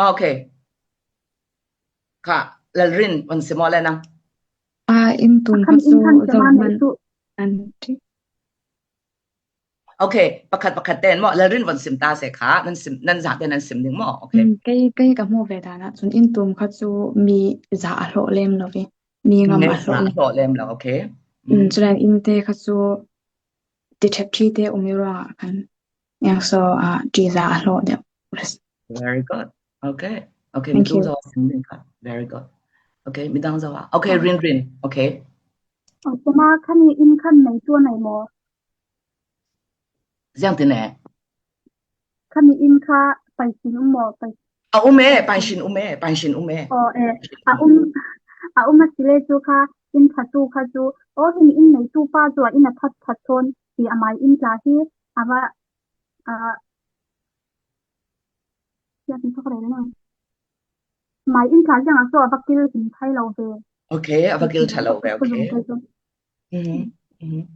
Okay. Kha, Lalrin von sim le nang. Ah, inn tum kha cu zo man. Okay, pakhat pakhat ten maw, Lalrin von sim ta se kha, nan sim, nan za te nan sim ding maw. Okay. Mm, kei, kei ka hmu ve dan ah cun inn tum kha cu mi za a hlawh lem lo ve. mi ngam a Next hlawh round le. Hlawh lem lo, okay. Mm, chuan in te kha chu ti thep thi te um i ruangah khan eng so a ṭi za a hlawh deuh. Very good. Okay. Okay, Thank mitu you. Zo sing ding kha. Very good. Okay, midang Zo a. Okay, Rin Rin. Okay. Aw, tuma khami in khan neitu a nei maw? Ziang ti ne. Khami in kha paihrin um maw? Pai A um e, paihrin um e, paihrin um e. Aw, e, a um, a um a si le chu kha in thatu kha chu, aw, hemi in neitu pa chu a in a that that thawn ti a mai in tla hi a va, a, ya ti thok rei na. Mai in tla ziang a chu a va kil hin thai lo ve. Okay, a va kil tha lo ve, okay. Mhm, mhm.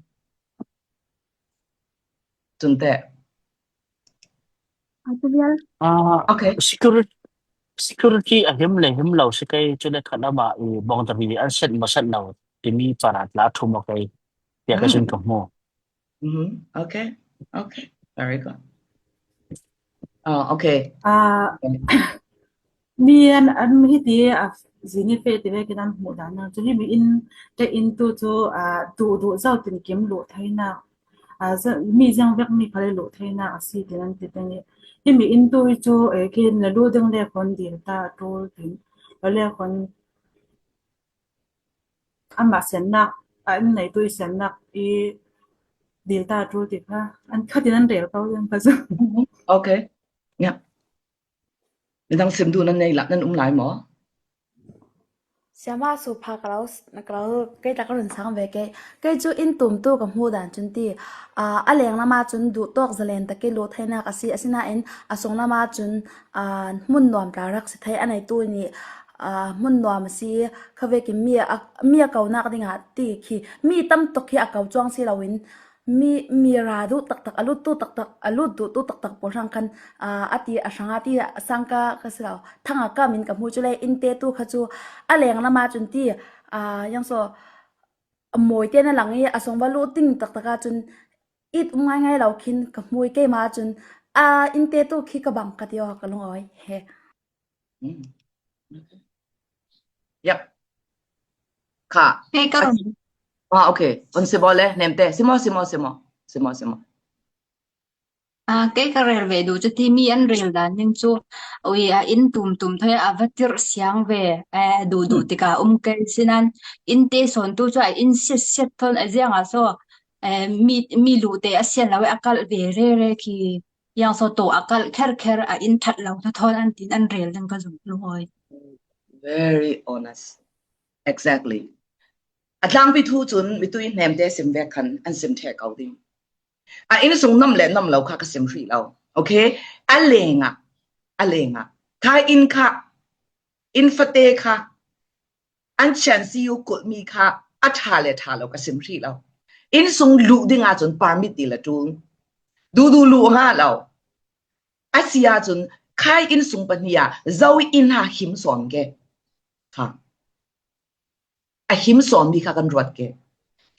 Chun te. A chu vial. Ah, Okay. Security, security a him le him lo si kei chu le khat lama i boundary an set ma set lo ti mi para tla thu ma kei tia ka sun ka hmu. Mhm. Okay. Okay. Very good. Oh, okay. Ah, mi an, an hi ti a zini fe ti ve kin an hmu dan na chu hemi in te in tu chu, ah, duh duh zau tin kim luh thei na. Ah, za-, mi ziang vek mi kha le luh thei na a si tin an ti te ni. Hemi in tu hi chu, eh, kin la lu ding le kon dil ta tul tin. La le kon ama siannak, a in neitu i siannak i dil ta tul ti kha. An khatin an rel kau ding kha chu. Okay. Yeah. Midang sim duh nan nei lah nan um lai maw? Siama, su pha ka lo, ka lo, kei ta ka run sang ve kei. Kei chu in tumtu ka hmu dan chun ti, ah, a leng lama chun duh tawk zalen tak kei luh thei nak a si, a si na in a sung lama chun, ah, hmun nuam tla rak si thei a neitu ni, ah, hmun nuam a si kha vekin mi a, mi a ko nak ding a ti khi, mi tam tok khi a ko chuang si lo in, mi, mi ra duh tak tak, a lut tu tak tak, a lut duh tu tak tak pawl hrang khan, ah, a ti a hrang a ti a sang ka, ka si lo. Thanga ka min ka hmu chu le in te tu kha chu a leng lama chun ti, ah, yang so a mawi te na lang i a song va lut ding tak tak a chun it um ngai ngai lo khin ka hmu i keima chun, ah, in te tu khi ka bang ka ti aw ka lungawi he. Mm. Okay. Yep. Kha. Kei ka Ah, okay. Un si bo le, nem te. Si maw, si maw, si maw. Si maw, si maw. Ah, kei ka rel ve duh chu ti mi an rel dan ding chu. Ui, a in tum tum thei a va tir siang ve. Eh, duh duh tika um kei sinan in te sawn tu chu a in siat siat thawn a ziang a so. Eh, mi, mi luh te a sian lo a kal ve re re khi. Yang so to a kal kher kher a in that lo tha thawn an tin an rel ding ka zum lungawi. Very honest. Exactly. A tlangpi thu chun mitui hnem te sim vek khan an sim thei kau ding. A in sung nam le nam lo kha ka sim hrih lo. Okay? A lenga, a lenga. Kha in kha, in fate kha, an chan si u kul mi kha, a tha le tha lo ka sim hrih lo. In sung luh dinga chun permit ti la tul. Du du luh nga lo. A sia chun khai in sung pahnia, zo in ha him sawn ke. Ha. A him sawn mi kha kan ruat ke.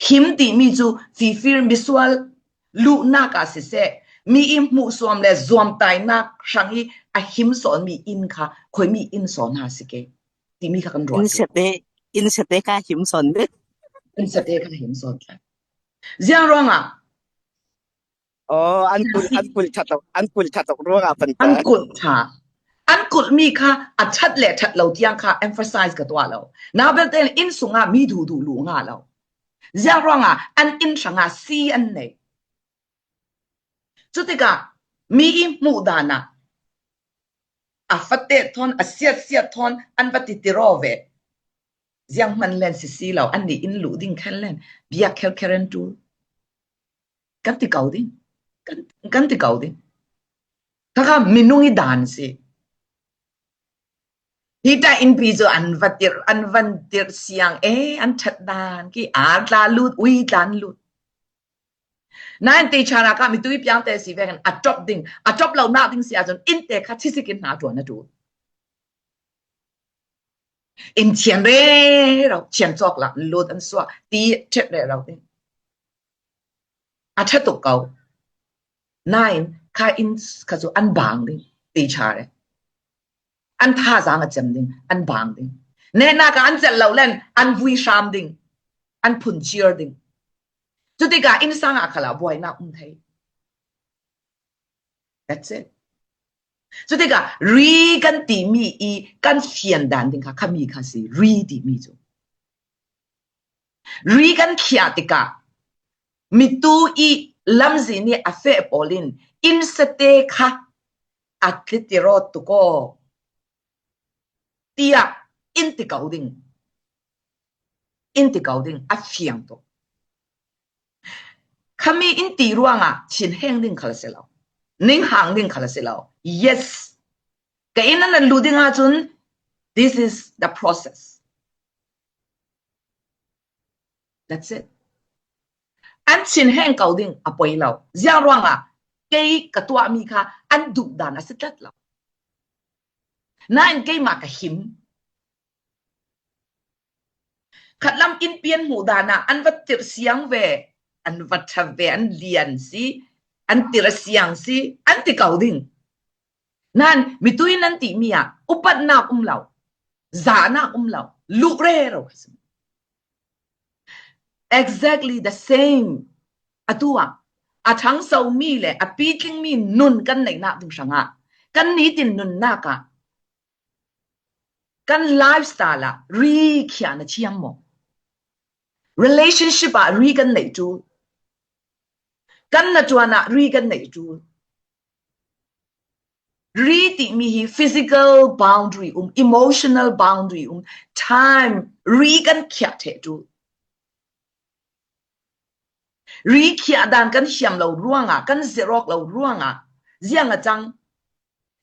Him ti mi chu fifir misual luhnak a si se. Mi i hmuh suam le zuam tainak hrang i a him sawn mi in kha, khoi mi in sawn ha si ke. Ti mi kha kan ruat In ke. Sete, in Sete ka him sawn de. In Sete ka him sawn. Ziang ruang a, Oh, an kul, an kul that tok, an kul that tok ruang a pan an ta. Kul tha. An kul mi kha, a that le that lo tiang kha, emphasize ka tua lo. Na bel ten in sunga mi du du lu nga lo. Ziang ruang a, an in hrang a si an nei. Chutika, mi i hmuh dan a, a fate thawn, a siat siat thawn, an va ti ti ro ve. Ziang hman len si si lo, an ni in luh ding khen len, biak kher kher an tu. Kan ti kau ding. Kan, kan ti kau ding. Kha kha minung i dan si. Hita in pi chu an va tir, an van tir siang e, an that dan, ki ar tla lut, ui tlan lut. Nan ti chana ka mitui piang te si ve kan a top ding, a top lo na ding sia chun in te kha thi si kin na tu na tu. In chian re ro, chian chok la, lut an sua, ti thep re ro ding. A that tuk kau. Nine, kha in kha chu an bang ding, ti cha re. An tha zang a chem ding, an bang ding. Nehnak ah an celh lo len an vui hram ding, an phun ciar ding. Cutikah innsang ah khalah buainak um thei. That's it. Cutikah ri kan timi i kan fian dan ding kha khami kha si, ri timi cu. Ri kan khiah tikah mitu i lamzin i a feh pawl in innsate kha a tliti rawt tuk aw tiah in ti ko ding. In ti ko ding a fiang tuk. Khami in ti ruangah chinheng ding khal a si lo, ninghang ding khal a si lo. Yes, ka inn an lu ding ahcun this is the process. That's it. An chinheng ko ding a poi lo. Ziang ruangah kei ka tuahmi kha an duh dan a si tlat lo. Nain keimah ka him. Khatlam in pian hmuh dan ah an va tirh siang ve, an va ṭha ve, an lian si, an tirh a siang si, an ti ko ding. Nain mitu in an timi ah upatnak um lo, zahnak um lo, luh rero kha si. Exactly the same. Atu ah a ṭhangsomi le a pitlingmi nun kan neihnak ding hrangah kan nitin nunnak ah kan lifestyle ah ri khiah na thiam maw? Relationship ah ri kan neih ṭul, kan hnaṭuan ah ri kan neih ṭul. Ri timi hi physical boundary um, emotional boundary um, time ri kan khiah ṭheh ṭul. Ri khiah dan kan hiam lo ruangah, kan zirh awk lo ruangah, ziang a cang,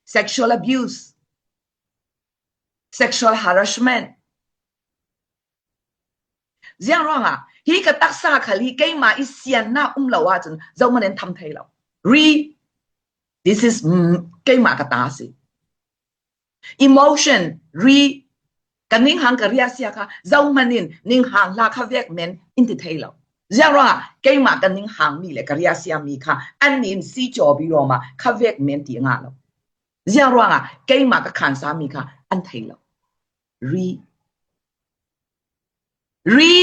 sexual abuse, sexual harassment. Ziang ruangah hi ka taksa khal hi keimah i siannak um lo ahcun zohman in tham thei lo. Ri, this is mm, keimah ka ta si. Emotion, ri, ka ninghang ka riahsia kha zohman in ninghang hla kha vek men in ti thei lo. Ziang ruangah keimah ka ninghangmi le ka riahsiami kha annih in si cawpi ruangah kha vek men ti a ngah lo. Ziang ruangah keimah ka khansami kha an thei lo. Ri, ri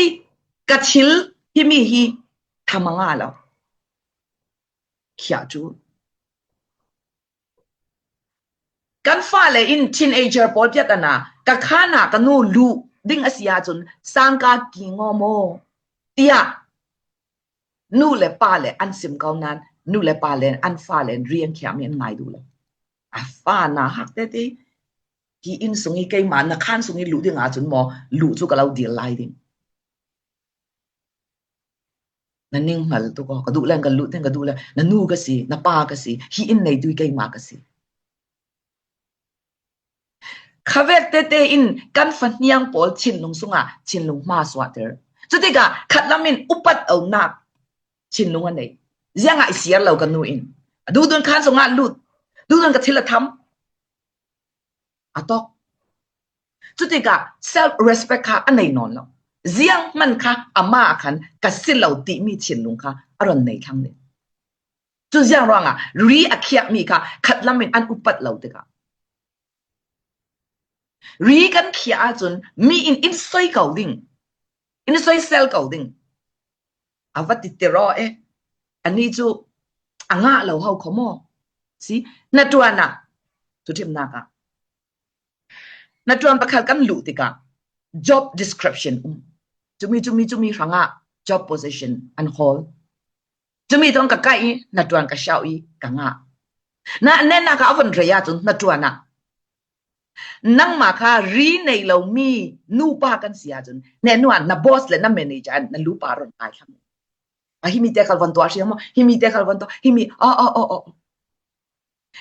ka thil himi hi tham a ngah lo. Khiah cu kan fale in teenager pawl piat ana ka khan ah ka nu luh ding a si ahcun sangka ki ngawm aw tiah nu le pa le an sim ko nan nu le pa le an fale in rian khiahmi an ngai duh lo. A fa na hak tete hi inn sung i keimah na khan sung i luh ding ahcun maw luh cu ka lo dir lai ding. Na ning hngal tuk aw, ka duh len ka luh ding, ka duh len na nu ka si, na pa ka si, hi inn neitu i keimah ka si. Khavek tete in kan fahniang pawl thinlung sungah thinlung hma suahter. Cutikah khatlam in upat aunak thinlung a nei. Ziangah i siar lo ka nu in. A duhdun khan sungah lut, duhdun ka thil a tham. A tawk. Cutikah self respect kha a nei nawn lo. Ziang hman kha amah khan ka si lo timi thinlung kha a ron nei thlang ding. Cu ziang ruangah ri a khiahmi kha khatlam in an upat lo tikah ri kan khiah ahcun mi in in soi ko ding, in soisel ko ding. A va ti tiraw e, ani cu a ngah lo ho kho maw? Si, hnaṭuan ah, thuṭhimnak ah hnaṭuan pakhat kan luh tikah job description um. Cumi, cumi, cumi hrangah job position an hawl. Cumi tong ka kaih i hnaṭuan ka shauh i ka ngah. Na nennak ah a von rei ahcun hnaṭuan ah nangmah kha ri nei lomi nupa kan si ahcun nehnuah na boss le na manager an na lupa ron kai thlang. A himi te khal von tuah hriam maw? Himi te khal von tuah, himi, aw, aw, aw, aw.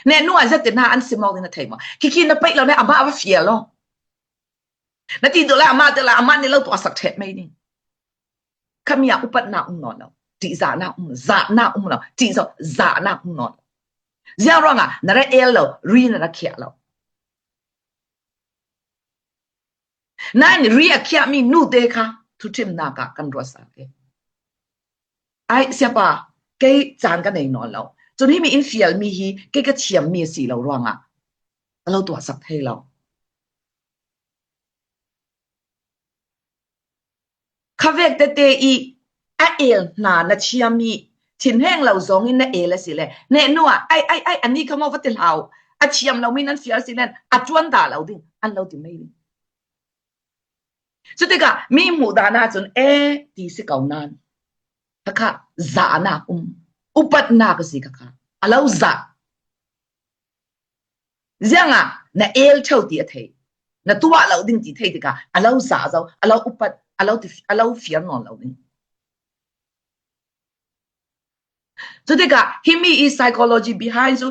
Nehnuah zat in hna an sim awk ding na thei maw? Khikhi na peih lo le amah a va fial lo. Na ti dawh lai amah te lai amah nih lo tuah sak ṭheh mei ding. Khami ah upatnak um nawn lo. Ṭihzahnak um, zahnak um lo. Ṭihzah, zahnak um nawn lo. Ziang ruangah na ra el lo, ri na ra khiah lo. Nain ri a khiahmi nute kha thuṭhimnak ah kan ruat sa ke. Ai, siapa, kei caan ka nei nawn lo. Cun himi in fialmi hi kei ka thiammi a si lo ruangah a lo tuahsak thei lo. Ka vek tete i a el hna na chiam i thinheng lo zong in na el a si le, neh nu ah, ai, ai, ai, ani kha maw va ti hlau. A chiam lo mi nan fiar si len, a tuan ta lo ding, an lo ti mai ding. Cutikah mi hmuh dan ahcun e ti si ko nan. Khakha zahnak um, upatnak a si khakha. A lo zah. Ziangah na el ṭheu ti a thei. Na tuah lo ding ti thei tikah a lo zah zo, a lo upat, a lo ti, a lo fiar nawn lo ding. Cutikah himi i psychology behind cu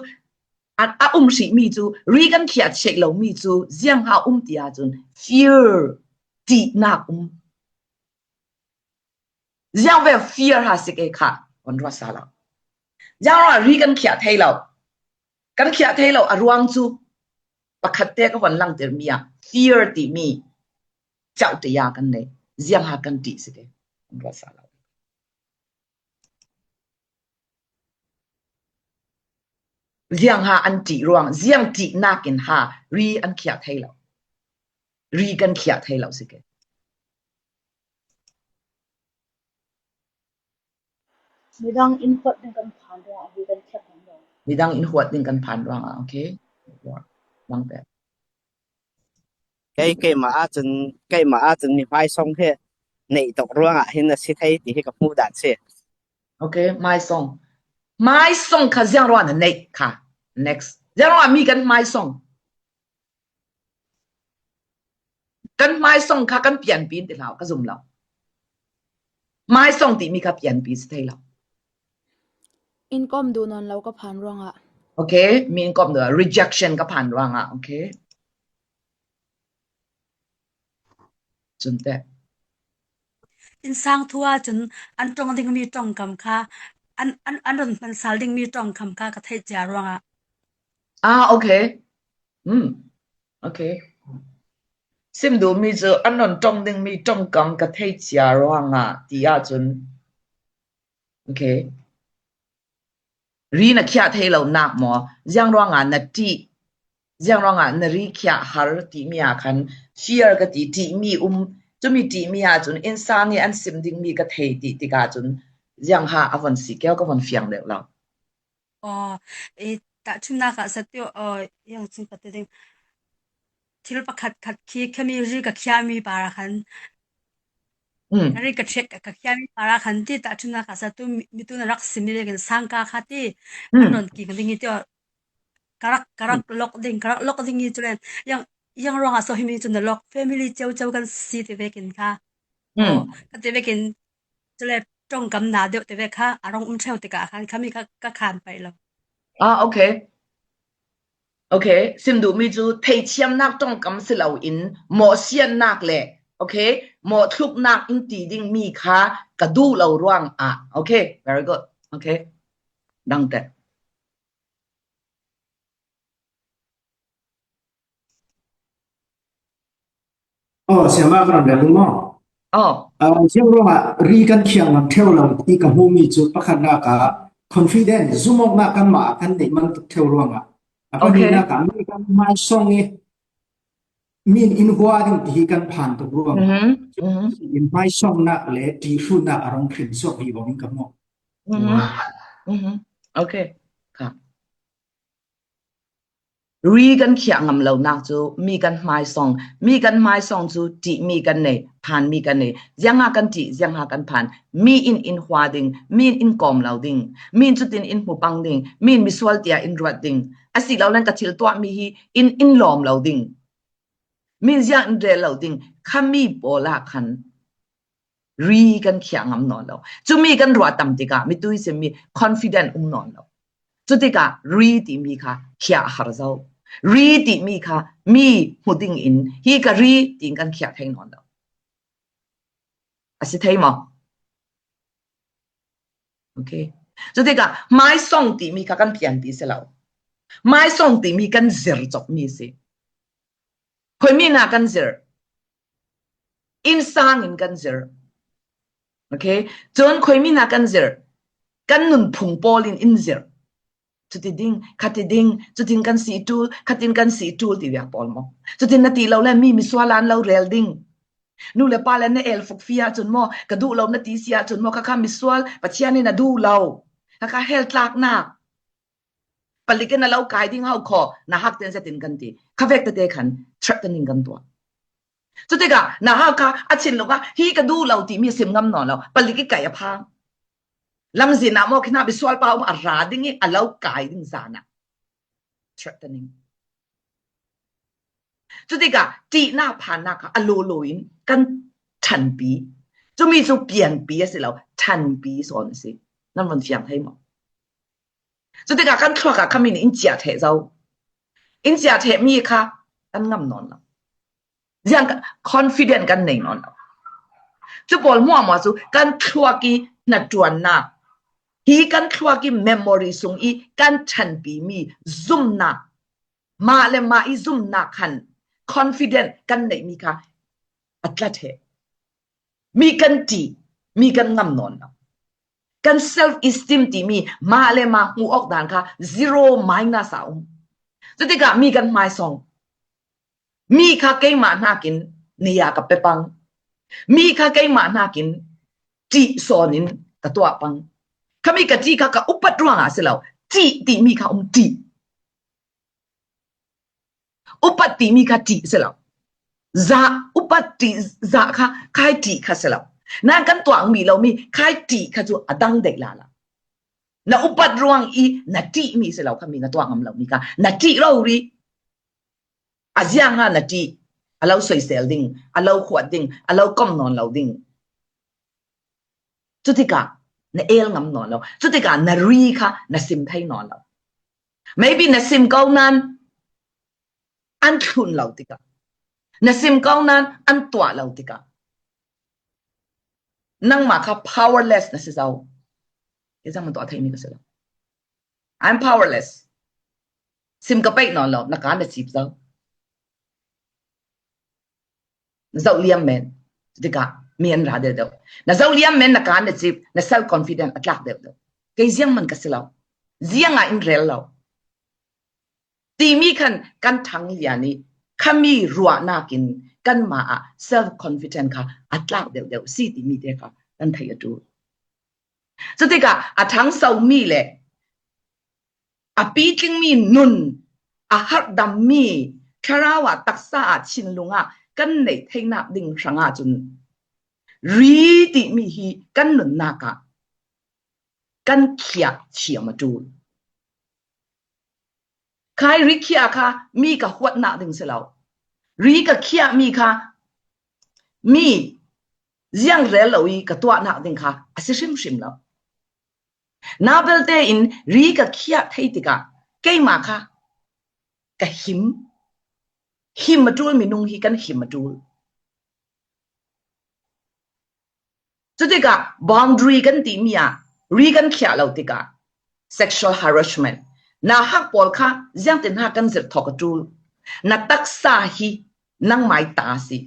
a, a um hrihmi cu, ri kan khiah check lomi cu ziang ha um ti ahcun fear, ṭihnak um. Ziang ve fear ha si ke kha, on ruat sa lo. Ziang ruang ri kan khiah thei lo. Kan khiah thei lo a ruang cu pakhat te ka von langtermi ah fear timi cauh te ya kan nei. Ziang ha kan ṭih si ke, on ruat sa lo. Ziang ha an ṭih ruang, ziang ṭihnak in ha ri an khiah thei lo. Ri kan khiah thei lo si ke. Midang in huat ding kan phan ruang ah hi kan khiak kan lo. Midang in huat ding kan phan ruang ah, okay. Bang pek. Kei, keimah ahcun, keimah ahcun mi hmaisong he neih tuk ruangah hin a si thei ti hi ka hmuh dan si. Okay, hmaisong. Hmaisong kha ziang ruang na neih kha. Next. Ziang ruang mi kan hmaisong. Kan hmaisong kha kan pianpi in ti hlau, ka zum lo. Hmaisong timi kha pianpi si thei lo. In kawm duh nawn lo ka phan ruangah. Okay, mi in kawm duh, rejection ka phan ruangah, okay. Cun teh. Innsang thu ahcun an ṭong dingmi ṭongkam kha, an, an, an run hman sal dingmi ṭongkam kha ka theih cia ruangah. Ah, okay. Hmm. Okay. Sim duhmi cu an run ṭong dingmi ṭongkam ka theih cia ruangah ti ahcun. Okay. Ri na khiah thei lo nak maw? Ziang ruangah na ṭih, ziang ruangah na ri khiah har timi ah khan fear ka ti, ṭihmi um, cumi ṭihmi ahcun innsang i an sim dingmi ka thei ti tikah cun ziang ha a von si keu, ka von fiang deuh lo. Aw, i tahṭhimnak ah satu, aw, yang cun ka ti ding. Thil pakhat khat khi khami ri ka khiahmi par ah khan, mm, ri ka ṭhek ka khiahmi par ah khan ti tahṭhimnak ah satu mi, mi tu na rak simmi vekin sangka kha ti, mm, an rawn kim ding i ti aw. Ka rak, ka rak, mm, lawk ding, ka rak lawk ding i cu len, yang, yang ruangah so himi cu na lawk, family ceu ceu kan si ti vekin kha. Mm. Aw, ka ti vekin, cule ṭongkam na deuh te ve kha a rung um ṭheu tikah khan khami kha ka khan paih lo. Ah, okay. Okay, sim duhmi cu theithiamnak ṭongkam si loin mawhsiatnak le, okay, mawhthluknak in ti dingmi kha ka duh lo ruangah. Okay, very good. Okay, dang teh. Oh, siama kan dah rumah. Oh. Ah, siang ruangah ri kan khiang ngam ṭheu lo ti ka hmuhmi cu pakhatnak ah confidence, zumawknak kanmah kan neih man tuk ṭheu ruangah. A pahnihnak ah mi kan hmaisong i mi in in hua ding ti hi kan phan tuk ruangah. Mhm, mhm. In hmaisongnak le ṭihhrutnak a rung hrin suak vivo in ka hmuh. Mhm. Mhm. Okay. Ka. Ri kan khiah ngam lonak cu mi kan hmaisong, mi kan hmaisong cu ṭihmi kan nei, phanmi kan nei. Ziangah kan ṭih, ziangah kan phan. Mi in in hua ding, mi in in kawm lo ding, mi in cutin in hmu pang ding, mi in misual tiah in ruat ding. Asilole ka thil tuahmi hi in in lawm lo ding. Mi in ziang in rel lo ding. Khami pawl ah khan ri kan khiah ngam nawn lo. Cumi kan ruah tam tikah mi tui simmi confident um nawn lo. Cutikah ri timi kha khiah har zo. Ri timi kha mi hmu ding in hi ka ri tiin kan khiah thei nawn lo. A si thei maw? Okay. Cutikah hmaisong timi kha kan pianpi si lo. Hmaisong timi kan zir cawkmi si. Khuimi hna kan zir. Innsang in kan zir. Okay? Cun khuimi hna kan zir. Kan nunphung pawl in in zir. Cuti ding, khati ding, cutin kan si ṭul, khatin kan si ṭul ti viak pawl maw? Cutin na ti lo le mi misual an lo rel ding. Nu le pa le na el fuk fia chun maw, ka duh lo na ti sia chun maw, kha kha misual, Pathian in a duh lo. Kha kha hell tlakna. Palik in a lo kai ding hau kho, na hak ten zetin kan ti. Kha vek tete khan threatening kan tuah. Chutika, na hak kha a chin lo kha, hi ka duh lo ti mi sim ngam nawn lo. Palik i kai a phang. Lamzin a maw khin a misual pa um a ra ding i a lo kai ding zana. Threatening. Chutika, ṭihna phanna kha a lo lo in kan ṭhanpi. Chumi chu pianpi a si lo, ṭhanpi sawn a si. Nan von fiang thei maw? Chutika kan thluak a kha mi nih in chiah theh zo. In chiah theh mi kha kan ngam nawn lo. Ziang kha confident kan nei nawn lo. Chu pawl hmuahhmuah chu kan thluak i hnaṭuanna. Hi kan thluak i memory sung i kan ṭhanpi mi zumna. Mah le mah i zumna khan confident kan neih mi kha a tla theh. Mi kan ṭih, mi kan ngam nawn lo. Kan self esteem ti mi mah le mah hmu awk dan kha zero minus a um. Chutika mi kan hmaisawng. Mi kha keimah hnakin nei a ka pe pang. Mi kha keimah hnakin ṭih sawnin ka tuah pang. Kha mi ka ṭih kha ka upat ruangah si lo. Ṭih ti mi kha um ṭih. Upat ti mi kha ṭih si lo. Zah, upat ṭih zah kha khai ṭih kha si lo. Nan kan tuah mi lo mi khai ṭih kha chu a dang deih lala. Na upat ruang i na ṭih mi si lo kha mi na tuah ngam lo mi kha. Na ṭih rori. A ziang ha na ṭih. A lo soisel ding, a lo khuat ding, a lo kom nawn lo ding. Chutika na el ngam nawn lo. Chutika na ri kha na sim thei nawn lo. Maybe na sim ko nan an thlun lo tika. Na sim ko nan an tuah lo tika. Nangmah kha powerless na si zo. Kei zang man tuah thei mi ka si lo. I'm powerless. Sim ka peih nawn lo, na kan na cip zo. Na zoh liam men. Tika, mi an ra deuh deuh. Na zoh liam men, na kan na cip, na self confident a tlak deuh deuh. Kei ziang man ka si lo. Ziang a in rel lo. Ti mi khan kan thang lian i, kha mi ruahnakin, kan ma a self confident kha a tlak deuh deuh. Si ti mi te kha kan thei a tul. Chutika, a thang so mi le, a pitling mi nun, a harhdam mi, thlarau a taksa a chinlung a kan neih theinak ding hrang a chun, ri ti mi hi kan nunnak a kan khiah thiam a tul. Khai ri khiah kha mi ka huatnak ding si lo. Ri ka khiah mi kha mi ziang rel lo i ka tuahnak ding kha a si hrimhrim lo. Nabelte in ri ka khiah thei tikah keimah kha ka him. Him a tul minung hi kan him a tul. Chutikah boundary kan timi ah ri kan khiah lo tikah sexual harassment. Na hak pawl kha ziangtin ha kan zirh thawk a tul. Na taksa hi nangmai ta si.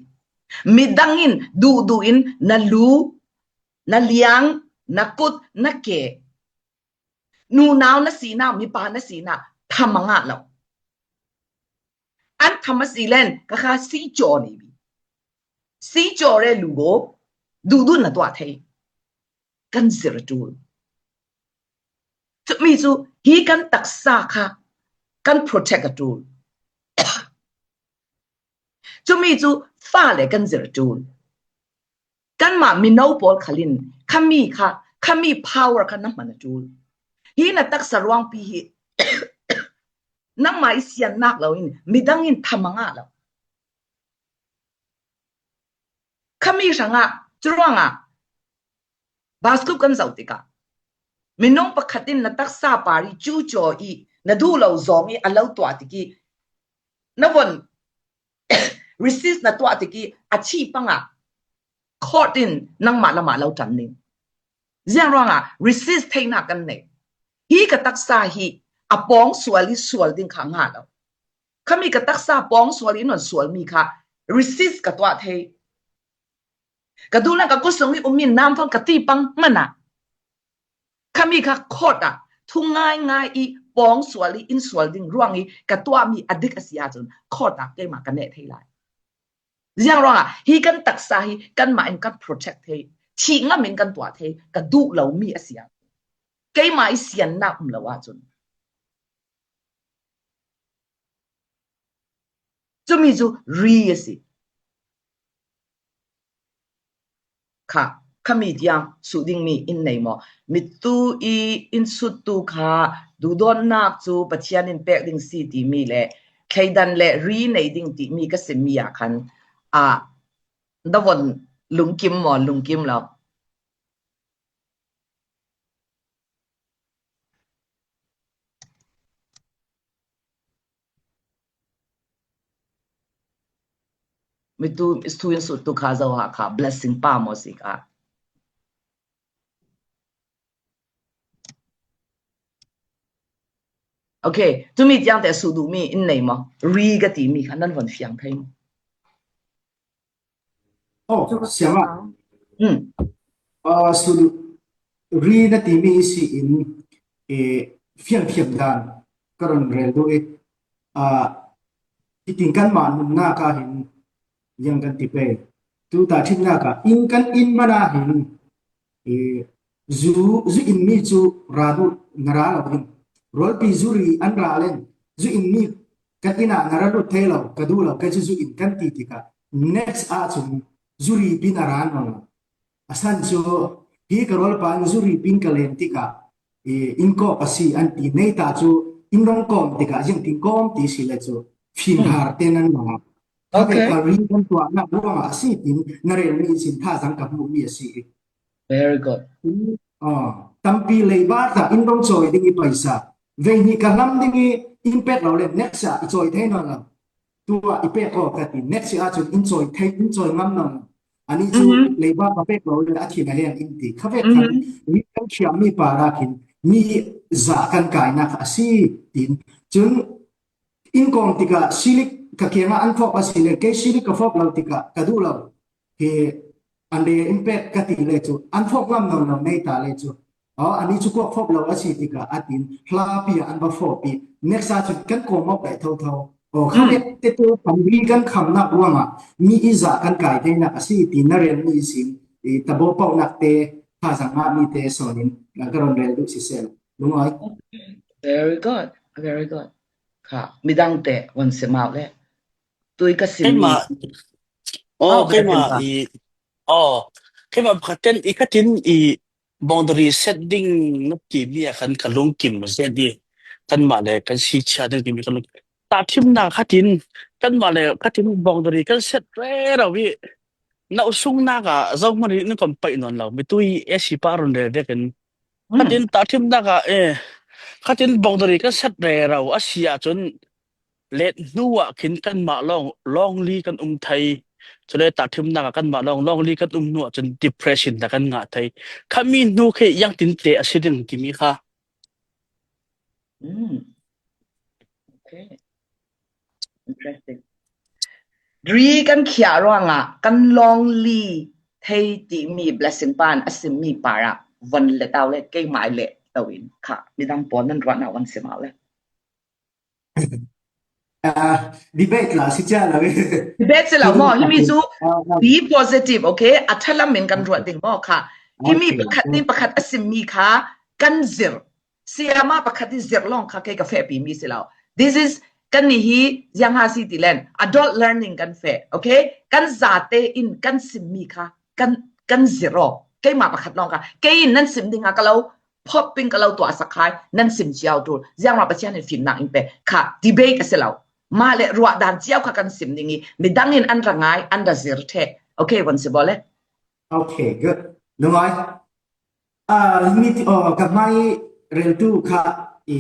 Midang in duhduh in na lu, na liang, na kut, na ke. Nunau na sina, mipa na sina, tham a ngah lo. An tham a si len, ka kha si caw ni bi. Si caw re lu go, duhduh na tuah thei. Kan zirh a tul. Chumi chu, hi kan taksa kha, kan protect a tul. Chumi chu, fa le kan zirh a tul. Kanmah mino pawl khalin, khami kha, khami power kha na hman a tul. Hi na taksa ruangpi hi, nangmah i siannak lo in, midang in tham a ngah lo. Khami hrangah, curuangah, baskup kan zoh tikah. Minung pakhat in na taksa pari cu caw i, na duh lo zawng i, a lo tuah tik i, na von resist na tuah tik i, a chih pangah, court in nangmah lamah lo ṭan ning. Ziang ruangah resist theihnak kan nei. Hi ka taksa hi a pawng sual i sual ding kha ngah lo. Khami ka taksa pawng sual i non sual mi kha resist ka tuah thei. Ka duhnak ka kut sung i um in nam thon ka ti pang mana. Khami kha court ah thu ngai ngai i pawng sual i in sual ding ruang i ka tuah mi a dik a si ahcun court ah keimah ka neh thei lai. Ziang ruangah hi kan taksa hi kanmah in kan protect thei, thih ngam in kan tuah thei, ka duh lo mi a siang. Keimah i siannak um lo ahcun. Cumi cu ri a si. Kha, khami tiang suh dingmi in nei maw? Mitu i in suttu kha duhdawtnak cu Pathian in pek ding si timi le thleidan le ri nei ding timi ka simmi ah khan, aa, na von lungkim maw, lungkim lo? Mitu, thu in suttu kha zo ha kha blessing pa maw si kha. Okay, tumi tiang te suh duhmi in nei maw? Ri ka timi kha nan von fiang thei maw? Oh, siama. Hmm. Ah, suh duh ri na timi si in, eh, fiang fiang dan ka run rel duh i, ah, i ting kanmah nunnak ah hin yang kan ti pei. Tu tahṭhimnak ah in kan in mana hin, eh, zu, zu in mi cu ra duh na ra lo hin. Rualpi zu ri an ra len, zu in mi kan inn ah na ra lut thei lo, ka duh lo, kei cu zu in kan ti tikah, next ah cun zu ri pin a ra nawn lo. A san cu, hi ka rualpa in zu ri pin ka len tikah, i, in kawp a si an ti, nei ta cu in rong kawm tikah, ziang tin kawm ti si le cu, fimhar te nan ma. Okay. Ka ri kan tuahnak ruangah a si tin, na relmi sin thazaang ka hmuhmi a si. Very good. Ah, tampi leiba tla in rong cawi ding i paisa. Vei hnih ka hlam ding i in pek lo le next ah i cawi thei nawn lo. Tuah i pek aw ka ti. Next ah cun in cawi thei, in cawi ngam nawn lo. Ani cu leiba ka pek lo le a thin a heng in ti. Kha vek khan mi kan thiammi parak hin mi za kan kainak a si tin. Cun in kawm tikah silik ka kiangah an fawk a si le kei silik ka fawk lo tikah ka duh lo. Hi an le in pek ka ti le cu an fawk ngam nawn lo nei ta le cu. Aw, ani cu kuak fawk lo a si tikah a tin hlapi ah an va fawp i next ah cun kan kawm awk daih thotho. Aw, kha vek te tu kan ri kan khamnak ruangah mi i zah kan kai theinak a si ti na relmi sin i tabaw pauhnak te thazaang ngahmi te sawn in ka run rel duh siseh. Lungawi. Very good. Very good. Kha, midang te von sim au le. Tui ka sim mi. Keimah, oh, keimah i, oh, keimah pakhat ten i khatin i boundary set ding na timi ah khan ka lungkim zet i kanmah le kan si chia ding timi ka lung. Tahṭhimnak khatin kanmah le khatin boundary kan set rero i na usungnak ah zohman i na kan paih nawn lo. Mitu i A C pa run rel vekin khatin tahṭhimnak ah, eh, khatin boundary kan set rero a si ahcun let hnu ah khin kanmah lawng, lawng li kan um thei. Cule tahṭhimnak ah kanmah lawng, lawng li kan um hnu ahcun depression dah kan ngah thei. Khami hnu khi ziangtin te a si ding timi kha. Mm. Okay. Interesting. Ri kan khiah ruangah kan lawng li thei timi blessing pan a simmi parah von let au le keimah le to in kha midang pawl nan ruahnak von sim au le. Ah, debate la si cia lo. Debate si lo maw, himi cu be positive, okay? A ṭhalam in kan ruat ding maw kha. Himi pakhat nih pakhat a simmi kha kan zir. Siama pakhat nih zir lawng kha kei ka fehpi mi si lo. This is kan nih hi ziang ha si ti len adult learning kan feh, okay? Kan zate in kan simmi kha kan, kan zir aw. Keimah pakhat lawng kha kei in nan sim ding ha ka lo phawt ping ka lo tuahsak hai, nan sim cio ṭul. Ziangruah Pathian in fimnak in pe kha debate a si lo. Mah le ruah dan cio kha kan sim ding i midang in an ra ngai, an ra zir ṭheh. Okay, von si baw le. Okay, good. Lungawi. Ah, mi ti, oh, ka hmai reltu kha i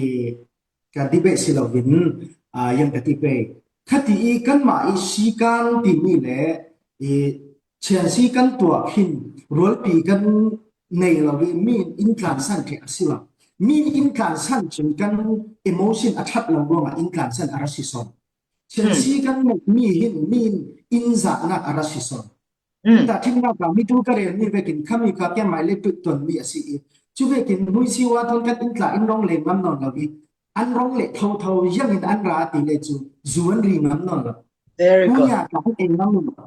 ka debate si lo in, ah, yang ka ti pei. Khati i kanmah i sikan timi le i chiansi kan tuah khin rualpi kan nei lo i mi in tlansan ṭheh a si lo. Mi in tlansan cun kan emotion a ṭhat lo ruangah in tlansan a ra si sawn. Chiansi kan neih mi hin mi in in zahnak a ra si sawn. Tahṭhimnak ah mitu ka relmi vekin khami kha keimah le tuih tonmi a si i cu vekin hmuisi wa thawn kan in tla in rong le ngam nawn lo i an rong le thotho ziangin an ra ti le cu zu an ri ngam nawn lo. Very good. Hmuia tla an ei ngam nawn lo.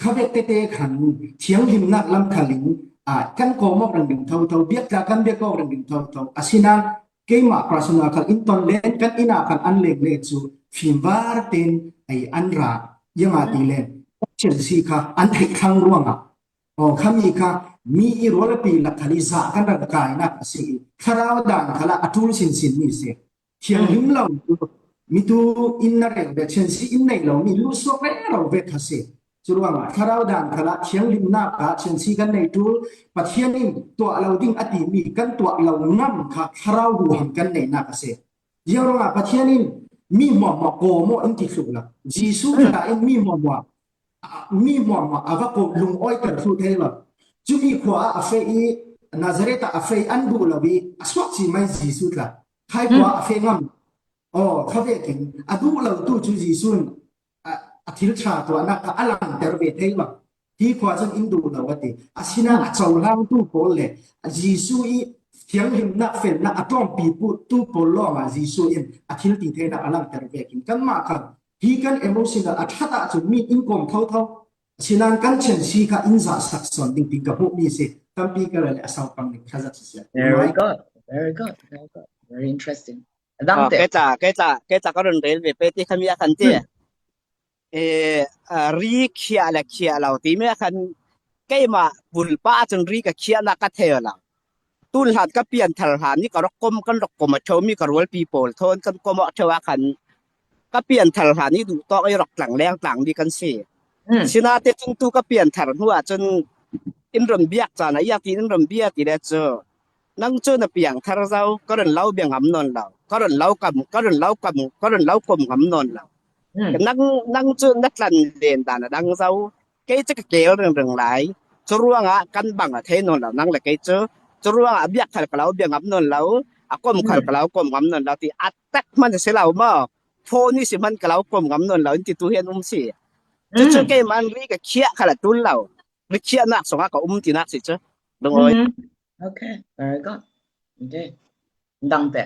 Khavek tete khan thianghlimnak lam khalin, a, kan kawm awk ringring thotho, biak tla kan biak awk ringring thotho. Asinain keimah personal khal in ton len kan inn ah khan an leng le cu fimvar tein ei an ra, iangati len Chelsea kha an theih thlang ruangah, aw, khami kha mi i rualpi lak khal i zah kan rak kainak a si i, thlarau dan khalah a ṭul sinsin mi si. Thianghlim lo, mitu in na rel ve, Chelsea in nei lo mi lu suak rero ve kha si. Curuangah thlarau dan khalah thianghlimnak ah Chelsea kan nei ṭul, Pathian in tuah lo ding a timi kan tuah lo ngam kha thlarau huham kan neinak a si. Ziang ruangah Pathian in mi hmuahhmuah kawm aw in ti thluh lo. Jesuh khalah in mi hmuahhmuah, a, mi hmuahhmuah a va kawm lungawiter thluh thei lo. Cumi khua ah a feh i Nazareth ah a feh an duh lo i a suak ci mai Jesuh tla. Khai khua ah a feh ngam. Aw, kha vekin a duh lo tu cu Jesuh in a, a thil ṭha tuahnak kha a langter ve thei lo. Hi khua cun in duh lo a ti. Asinain a cohlangtu pawl le Jesuh i thianghlimnak felnak a ṭawmpitu pawl lawngah Jesuh in a thil ti theinak a langter vekin kanmah kha hi kan emotional a ṭhat ahcun mi in kawm thotho. Asinain kan Chelsea kha in zahsak sawn ding ti ka hmuhmi si. Tampi ka le a saupang ning kha zat sisia. Very good. Very good. Very good. Very interesting. Dang te. Kei tla, kei tla, kei tla ka run rel ve pe ti khami a kan ti. Eh, ah, ri khiah le khiah lo timi a khan keimah bulpa cun ri ka khiahnak ka thei lo. Tun hlan ka pianthar hlan ni ka rak kom, kan rak kom a ṭheo mi ka rualpi pawl thawn kan kom a ṭheo a khan ka pianthar hlan ni duhtawk i rak tlang leng tlang mi kan si. Sinate cun tu ka pianthar hnu ah cun in run biak caan ah iangtin in run bia ti le cu nang cu na piangthar zo, ka run lo bia ngam nawn lo, ka run lo kam, ka run lo kam, ka run lo kom ngam nawn lo. Nang, nang cu na tlan len dan a dang zo. Kei cu ka keel ringring lai. Curuangah kan bang a thei nawn lo nang le kei cu. Curuangah a biak khal ka lo bia ngam nawn lo, a kom khal ka lo kom ngam nawn lo ti a tak hman a si lo maw? Phone i si hman ka lo kom ngam nawn lo in ti tu hi an um si. Cucu keimah ri ka khiah khal a tul lo. Ri khiahnak sungah ka um tinak si cu. Lungawi. Okay, very good. Okay. Dang te.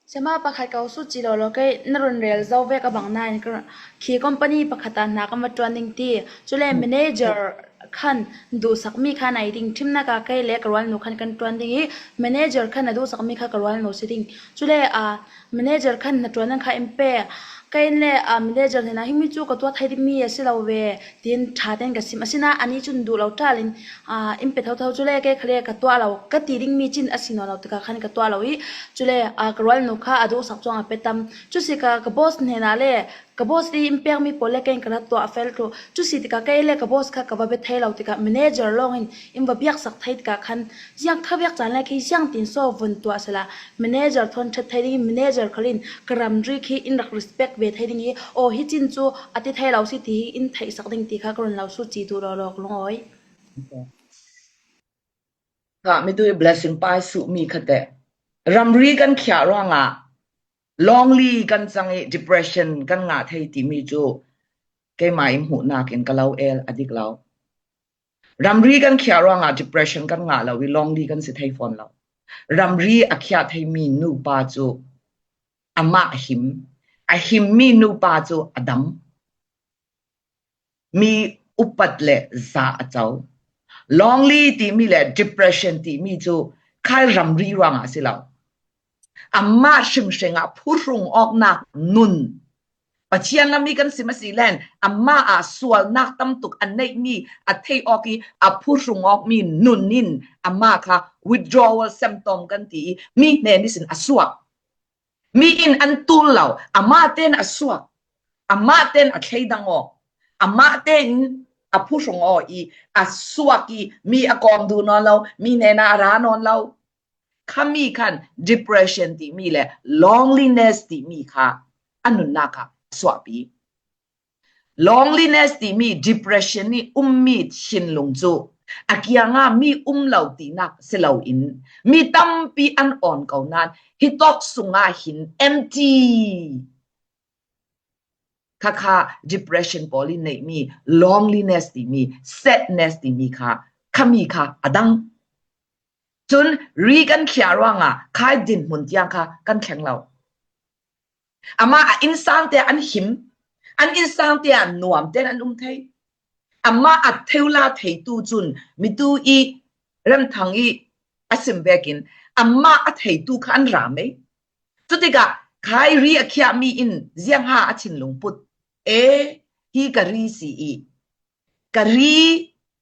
Sema pakhat ka sut ci lo lo kei na run rel zo vek a bang nain ka run, khi company pakhat ah hna kan va ṭuan ding ti. Cule manager khan duhsak mi khan ai ding. Ṭhimnak ah kei le ka rualnu khan kan ṭuan ding i manager khan a duhsak mi kha ka rualnu si ding. Cule, ah, manager khan na ṭuan nan kha in pe. Kei le, ah, manager hnenah himi cu ka tuah thei dingmi a si lo ve, tiin ṭha tein ka sim. Asinain anih cun duh lo ṭalin, ah, in pe thotho. Cule kei khale ka tuah lo, ka ti dingmi cin a si nawn lo tikah khan ka tuah lo i, cule, ah, ka rualnu kha a duhsak cuang a pe tam. Cu si ka, ka boss hnenah le ka boss i in pekmi pawl le kei in ka rak tuah fel thluh. Cu si tikah kei le ka boss kha ka va bia thei lo tikah manager lawngin in va biaksak thei tikah khan ziang kha biak caan le khi ziang tin so vun tuah sala manager thawn ṭhat thei ding, manager khal in ka ramri khi in rak respect ve thei ding i, aw, hi cin cu a ti thei lo si ti hi in theihsak ding ti kha ka run lo sut ci tu lawlawk lungawi. Ka mitu i blessing pai suh mi kha te. Ramri kan khiah ruangah lonely kan cang i depression kan ngah thei timi cu keimah in hmuhnak in ka lo el a dik lo. Ramri kan khiah ruangah depression kan ngah lo i lonely kan si thei fawn lo. Ramri a khiah theimi nupa cu amah him, a himmi nupa cu a dam. Mi upat le za a co. Lonely timi le depression timi cu khai ramri ruangah a si lo. Amah hrimhrim ah phuhrung awknak nun, Pathian lam i kan sim a si len, amah ah sualnak tamtuk a neihmi a theih awk i a phuhrung awkmi nun in amah kha withdrawal symptom kan ti i mi hnen ihsin a suak. Mi in an tul lo, amah tein a suak, amah tein a thleidang aw, amah tein a phuhrung aw i a suak i mi a kawm duh nawn lo, mi hnenah a ra nawn lo. Khami khan depression timi le loneliness timi kha a nunnak ah a suahpi. Loneliness timi depression i ummi thinlung cu a kiangah mi um lo tinak si loin mi tampi an awn ko nain hitawk sungah hin empty kha kha depression pawl in neihmi loneliness timi, sadness timi kha khami kha a dang. Cun ri kan khiah ruangah khai dinhmun tiang kha kan thleng lo. Amah a innsang te an him, an innsang te an nuam tein an um thei. Amah a theula theitu cun mitu i remthang i a sim vekin amah a theitu kha an ra mei. Cutikah khai ri a khiahmi in ziangha a thin lungput. E, hi ka ri si i, ka ri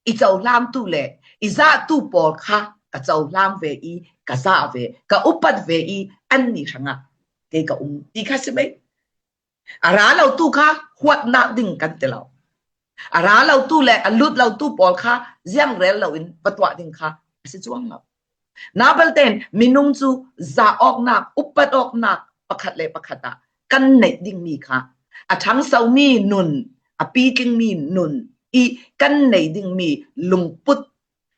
i cohlangtu le i zahtu pawl kha ka cohlang ve i, ka zah ve, ka upat ve i, annih hrangah kei ka um ti kha si mei. A ra lotu kha huatnak ding kan ti lo. A ra lotu le a lut lotu pawl kha ziangrel loin va tuah ding kha a si cuang lo. Nabalte in minung cu zah awknak, upat awknak pakhat le pakhat ah kan neih dingmi kha a ṭhangsomi nun, a pitlingmi nun i kan neih dingmi lungput,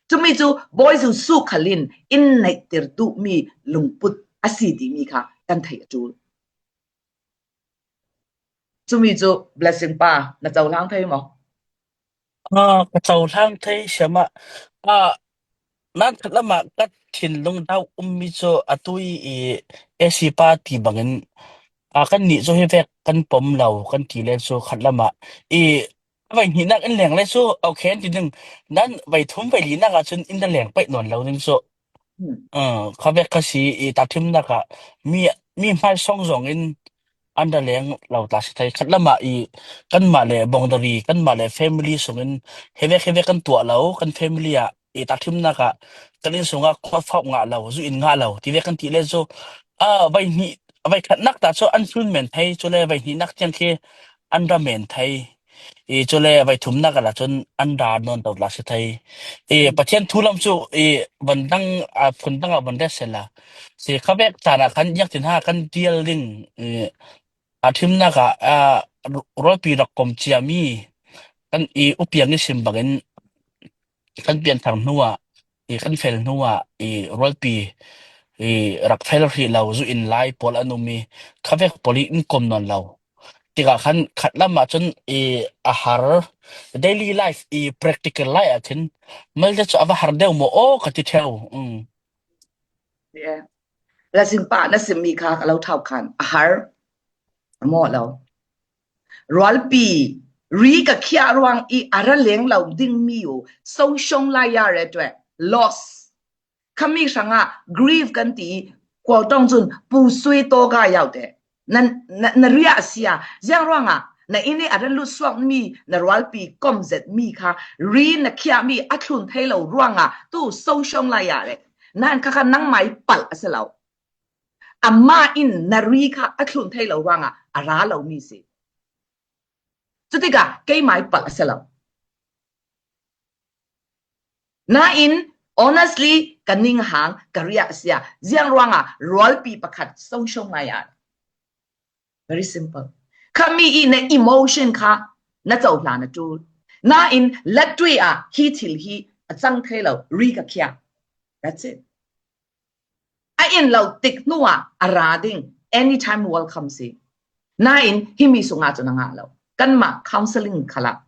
cumi cu Bawi Jesuh khal in in neihter duhmi lungput a si timi kha kan theih a ṭul. Cumi cu Blessing pa, na cohlang thei maw? Ah, ka cohlang thei siamah. Ah, nan khat lamah ka thinlung dau ummi cu atu i, i A C pa ti bangin, ah, kannih cu hi vek kan pom lo kan ti le cu khat lamah i a vei hnihnak in leng le cu, okay an ti ding. Nan vei thum vei linak ah cun in da leng paih nawn lo ding cu. Hmm. Ah, kha vek kha si i tahṭhimnak ah mi, mi hmaisawng zong in an da leng lo tla si thei. Khat lamah i kanmah le boundary, kanmah le family sungin hi vek hi vek kan tuah lo, kan family ah i tahṭhimnak ah kan inn sungah khuafauh ngah lo, zu in ngah lo ti vek kan ti le cu, ah, vei hnih, vei khatnak ta cu an hlun men thei, cule vei hnihnak tiang khi an ra men thei. I cule vei thumnak ah cun an ra nawn to tla si thei. I Pathian thu lam cu i van dang, a, phun dang ah van ret sehla. Si kha vek caan ah khan ziangtin ha kan dial ding, i, a thimnak ah, a, rualpi rak kom ciami kan i upiang i sim bangin kan pianthar hnuah, i kan fel hnuah, i rualpi, i rak fel hrih lo zu in lai pawl an um i kha vek pawl i in kom nawn lo. Tikah khan khat lam ah cun i a har, daily life i practical lai ah khin malte cu a va har deuh maw aw ka ti ṭheu. Um. Yeah. Blessing pa na simmi kha ka lo ṭhau khan a har a mawh lo. Rualpi ri ka khiah ruang i a ra leng lo dingmi u so shong lai ya re tueh loss. Khami hrangah grief kan ti i, Kawltawng cun pusui tawka yaute. Na, na, na riah a si a, ziang ruangah na inn i a ra lut suakmi na rualpi kom zetmi kha ri na khiahmi a thlun thei lo ruangah tu so shong lai ya le. Nan kha kha nangmai palh a si lo. Amah in na ri kha a thlun thei lo ruangah a ra lomi si. Cutikah keimai palh a si lo. Nain, honestly, ka ning hang ka riah a si a, ziang ruangah rualpi pakhat so shong lai a. Very simple. Khami i na emotion kha na cohlan a ṭul. Nain, latui ah hi thil hi a cang thei lo, ri ka khiah. That's it. A in lo tik hnuah a ra ding anytime welcome si. Nain himi sungah cun a ngah lo. Kanmah counseling khalah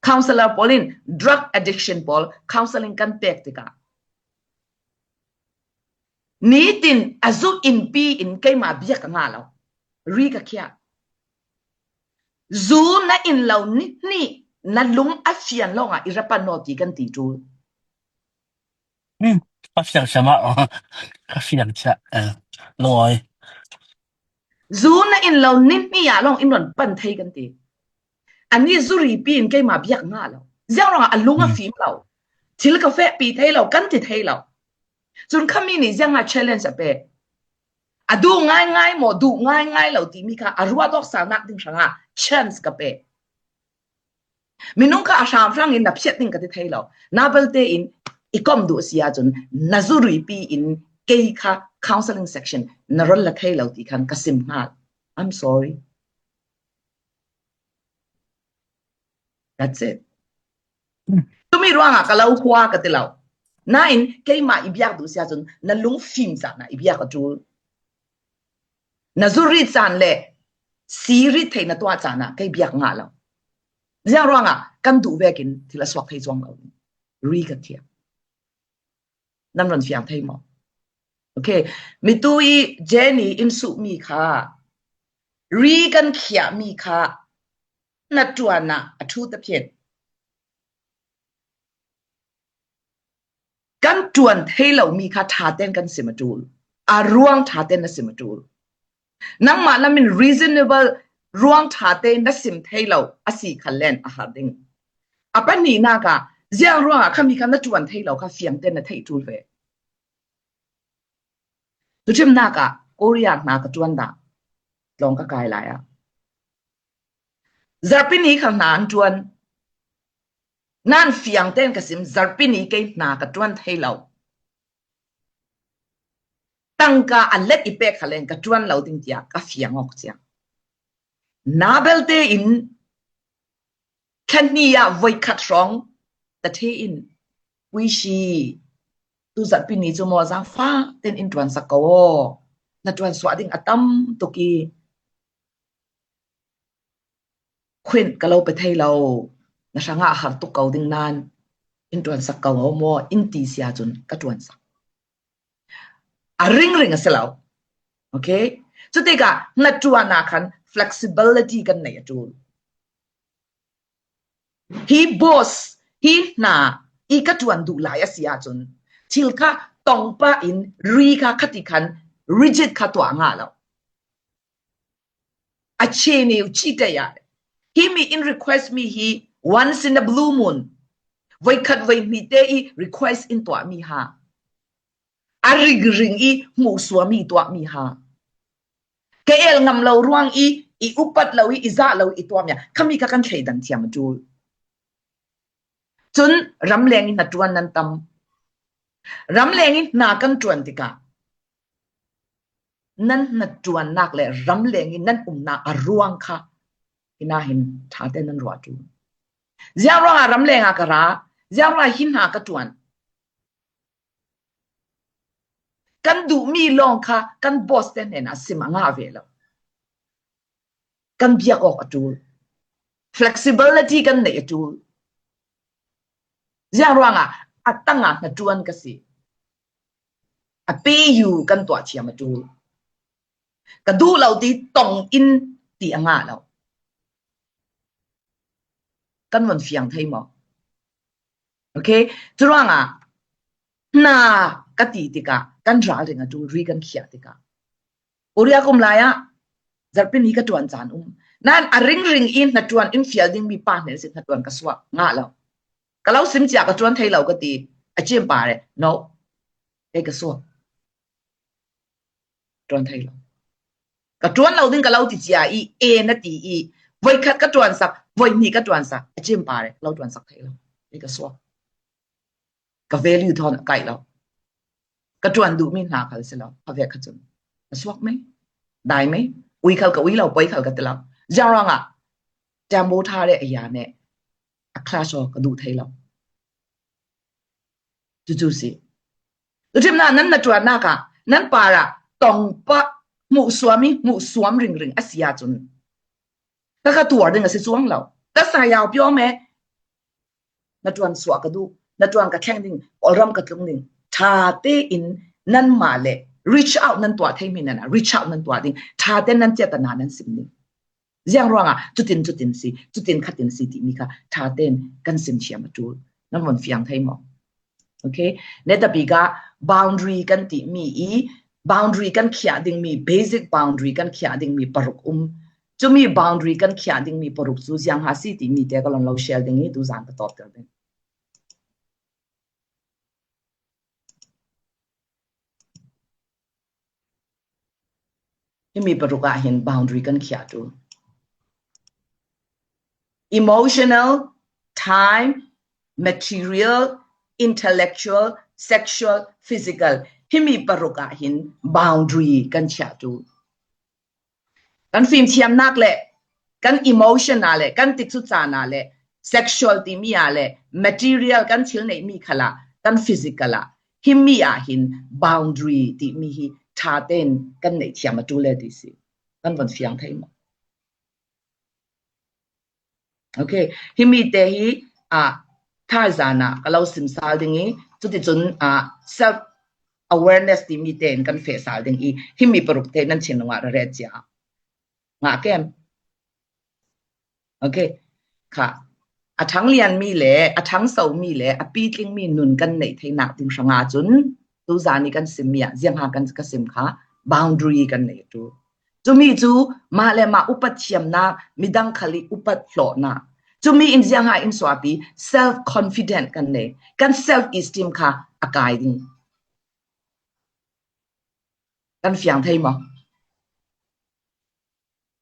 counselor pawl in drug addiction pawl counseling kan pek tikah nitin a zu inpi in keimah biak a ngah lo. Ri ka khiah. Zu na in lo ni hnih na lung a fian lawngah i ra pan naw ti kan ti ṭul. Hmm, ka fiang siam ah, ka fiang cia, eh, lungawi. Zu na in lo ni hnih ah lawng in rawn pan thei kan ti. Ani zuripi in keimah biak ngah lo. Ziang ruangah a lung a fim lo. Thil ka fehpi thei lo, kan ti thei lo. Cun khami nih ziangah challenge a pe. A duh ngaingai maw, duh ngaingai lo timi kha a ruah dawk salnak ding hrangah chance ka pe. Minung kha a hram hrangin na phiat ding ka ti thei lo. Nabalte in i kom duh si ahcun na zuripi in kei kha counseling section na ron la thei lo ti khan ka sim hngal. I'm sorry. That's it. Tumi ruangah ka lo hua ka ti lo. Nain keimah i biak duh si ahcun na lungfim caan ah i biak a ṭul. Na zuri caan le si rit thei na tuah caan ah kei biak ngah lo. Ziang ruangah kan duh vekin thil a suak thei cuang lo. Ri ka khiah. Nan rawn fiang thei maw? Okay. Mitu i Jenny in suhmi kha, ri kan khiahmi kha na ṭuan ah a ṭhu ta phian. Kan ṭuan thei lo mi kha ṭha ten kan sim a ṭul. A ruang ṭha ten na sim a ṭul. Nangmah lam in reasonable ruang ṭha te na sim thei lo a si kha len a har ding. A pahnihnak ah, ziang ruangah khami kha na ṭuan thei lo kha fiang ten na theih ṭul ve. Tuṭhimnak ah Korea hna ka ṭuan dah tlawng ka kai lai ah, zarhpi ni kha hna an ṭuan. Nan fiang ten ka sim, zarhpi ni kei hna ka ṭuan thei lo. Tangka a let i pek kha len ka ṭuan lo ding tiah ka fiang awk cia. Nabel tein thla hnih ah voikhat hrawng ta ṭhe in, puisi, tu zarhpi ni cu maw zangfah ten in ṭuansak ko aw. Na ṭuan suah ding a tam tuk i, khuin ka lo pe thei lo, na hrangah a har tuk ko ding nan in ṭuansak ko aw maw, in ti sia cun ka ṭuansak. A ringring a si lo. Okay? Cutikah hnaṭuan ah khan flexibility kan nei a ṭul. Hi boss, hi hna i ka ṭuan duh lai a si ahcun thil kha tong pah in ri kha khati khan rigid kha tuah ngah lo. A cheni u chi te ya. Hi mi in request mi hi once in a blue moon. Voikhat voihnih te i request in tuah mi ha. A ringring i hmuhsuam i tuah mi ha. Ka el ngam lo ruang i, i upat lo i, i zah lo i tuah mi ha. Khami kha kan thleidan thiam a ṭul. Cun ramleng i hnaṭuan nan tam. Ramleng i hna kan ṭuan tikah nan hnaṭuannak le ramleng i nan umnak a ruang kha hi nain ṭha te nan ruah ṭul. Ziang ruangah ramleng ah ka ra, ziang ruangah hi hna ka ṭuan. Kan duhmi lawng kha kan boss te hnenah sim a ngah ve lo. Kan biak awk a ṭul. Flexibility kan neih a ṭul. Ziang ruangah a tangah hnaṭuan ka si. A peyu kan tuah thiam a ṭul. Ka duh lo ti tong in ti a ngah lo. Kan von fiang thei maw? Okay, curuangah hna ka ti tikah kan ralring a ṭul, ri kan khiah tikah Korea kum lai ah zarhpi ni ka ṭuan caan um. Nan a ringring in hnaṭuan in fial dingmi pa hnen sin hnaṭuan ka suak ngah lo. Ka lo sim cia ka ṭuan thei lo ka ti, a ciam pare, no, kei ka suak. Ṭuan thei lo. Ka ṭuan lo ding ka lo ti cia i, e na ti i, voikhat ka ṭuansak, voihnih ka ṭuansak, a ciam pare, ka lo ṭuansak thei lo. Kei ka suak. Ka value thawn a kaih lo. Ka ṭuan duhmi hna khal si lo, kha vek kha cun. A suak mei, dai mei, ui khal ka ui lo, poi khal ka ti lo. Ziang ruangah, tembo ṭha le a ya ne, a clash aw ka duh thei lo. Cucu si. Tuṭhimnak nan hnaṭuannak ah, nan parah tong pah hmuhsuam i hmuhsuam ringring a si ahcun, ka ka tuar ding a si cuang lo. Ka sayau piawm e, na ṭuan suah ka duh, na ṭuan ka thleng ding, Kawlram ka tlung ding. Ṭha tein nanmah le reach out nan tuah theimi nan ah reach out nan tuah ding. Ṭha tein nan ciatana nan sim ding. Ziang ruangah cutin cutin si, cutin khatin si timi kha ṭha tein kan sim thiam a ṭul. Nan von fiang thei maw? Okay. Netabik ah boundary kan timi i, boundary kan khiah dingmi, basic boundary kan khiah dingmi paruk um. Cumi boundary kan khiah dingmi paruk cu ziang ha si timi te ka lon lo share ding i, tuzan ka tawpter ding. Himi paruk ah hin boundary kan khiah ṭul. Emotional, time, material, intellectual, sexual, physical. Himi paruk ah hin boundary kan khiah ṭul. Kan fimthiamnak le kan emotion ah le kan tikcu caan ah le sexual timi ah le material kan thil neihmi khal ah kan physical ah himi ah hin boundary timi hi ṭha tein kan neih thiam a ṭul le ti si. Kan von fiang thei maw? Okay, himi te hi, ah, thaizan ah ka lo sim sal ding i, cuticun, ah, self awareness timi tein kan feh sal ding i, himi paruk te nan thinlung ah ra ret cia. Ngah kem? Okay, kha. A ṭhang lian mi le a ṭhang so mi le a pitling mi nun kan neih theinak ding hranga cun tuzan i kan sim mi ah ziangha kan ka sim kha boundary kan nei tu. Cumi cu mah le mah upat thiamnak, midang khal i upat hlawhnak. Cumi in ziangha in suahpi self confident kan nei, kan self esteem kha a kai ding. Kan fiang thei maw?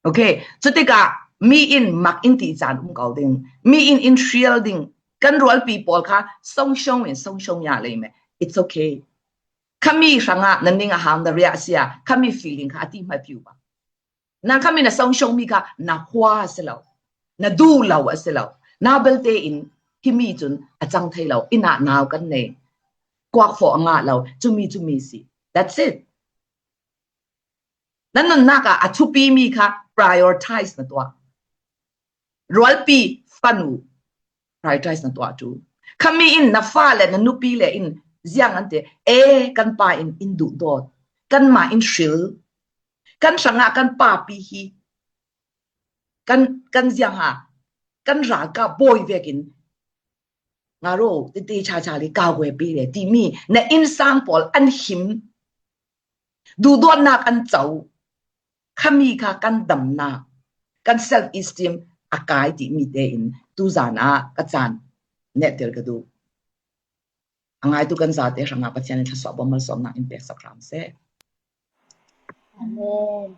Okay, cutikah mi in mak in ti caan um ko ding, mi in in hrial ding, kan rualpi pawl kha songshong in songshong ya lei me. It's okay. Khami hrangah na ning a hau, na riah a sia, khami feeling kha a ti hmai piu ba. Nang khami na songshong mi kha na hua a si lo, na duh lo a si lo, na belte in himi cun a cang thei lo, inn ah nau kan nei, kuak fawh a ngah lo, cumi cumi si. That's it. Na nunnak ah a thupi mi kha prioritize na tuah. Rualpi fanu prioritize na tuah tu. Khami in na fa le na nupi le in ziang an ti, e, kan pa in in duhdawt, kanmah in hril, kan hrangah kan papi hi, kan, kan ziangha, kan ralkap bawi vekin nga ro tete cha cha le ka guai pi le timi na innsang pawl an him, duhdawtnak an co, khami kha kan damnak, kan self esteem a kai timi tein tuzan ah ka caan nehter ka duh. A ngaitu kan zate hrangah Pathian in thluasuah bawm malsawmnak in peksak hram seh. Amen.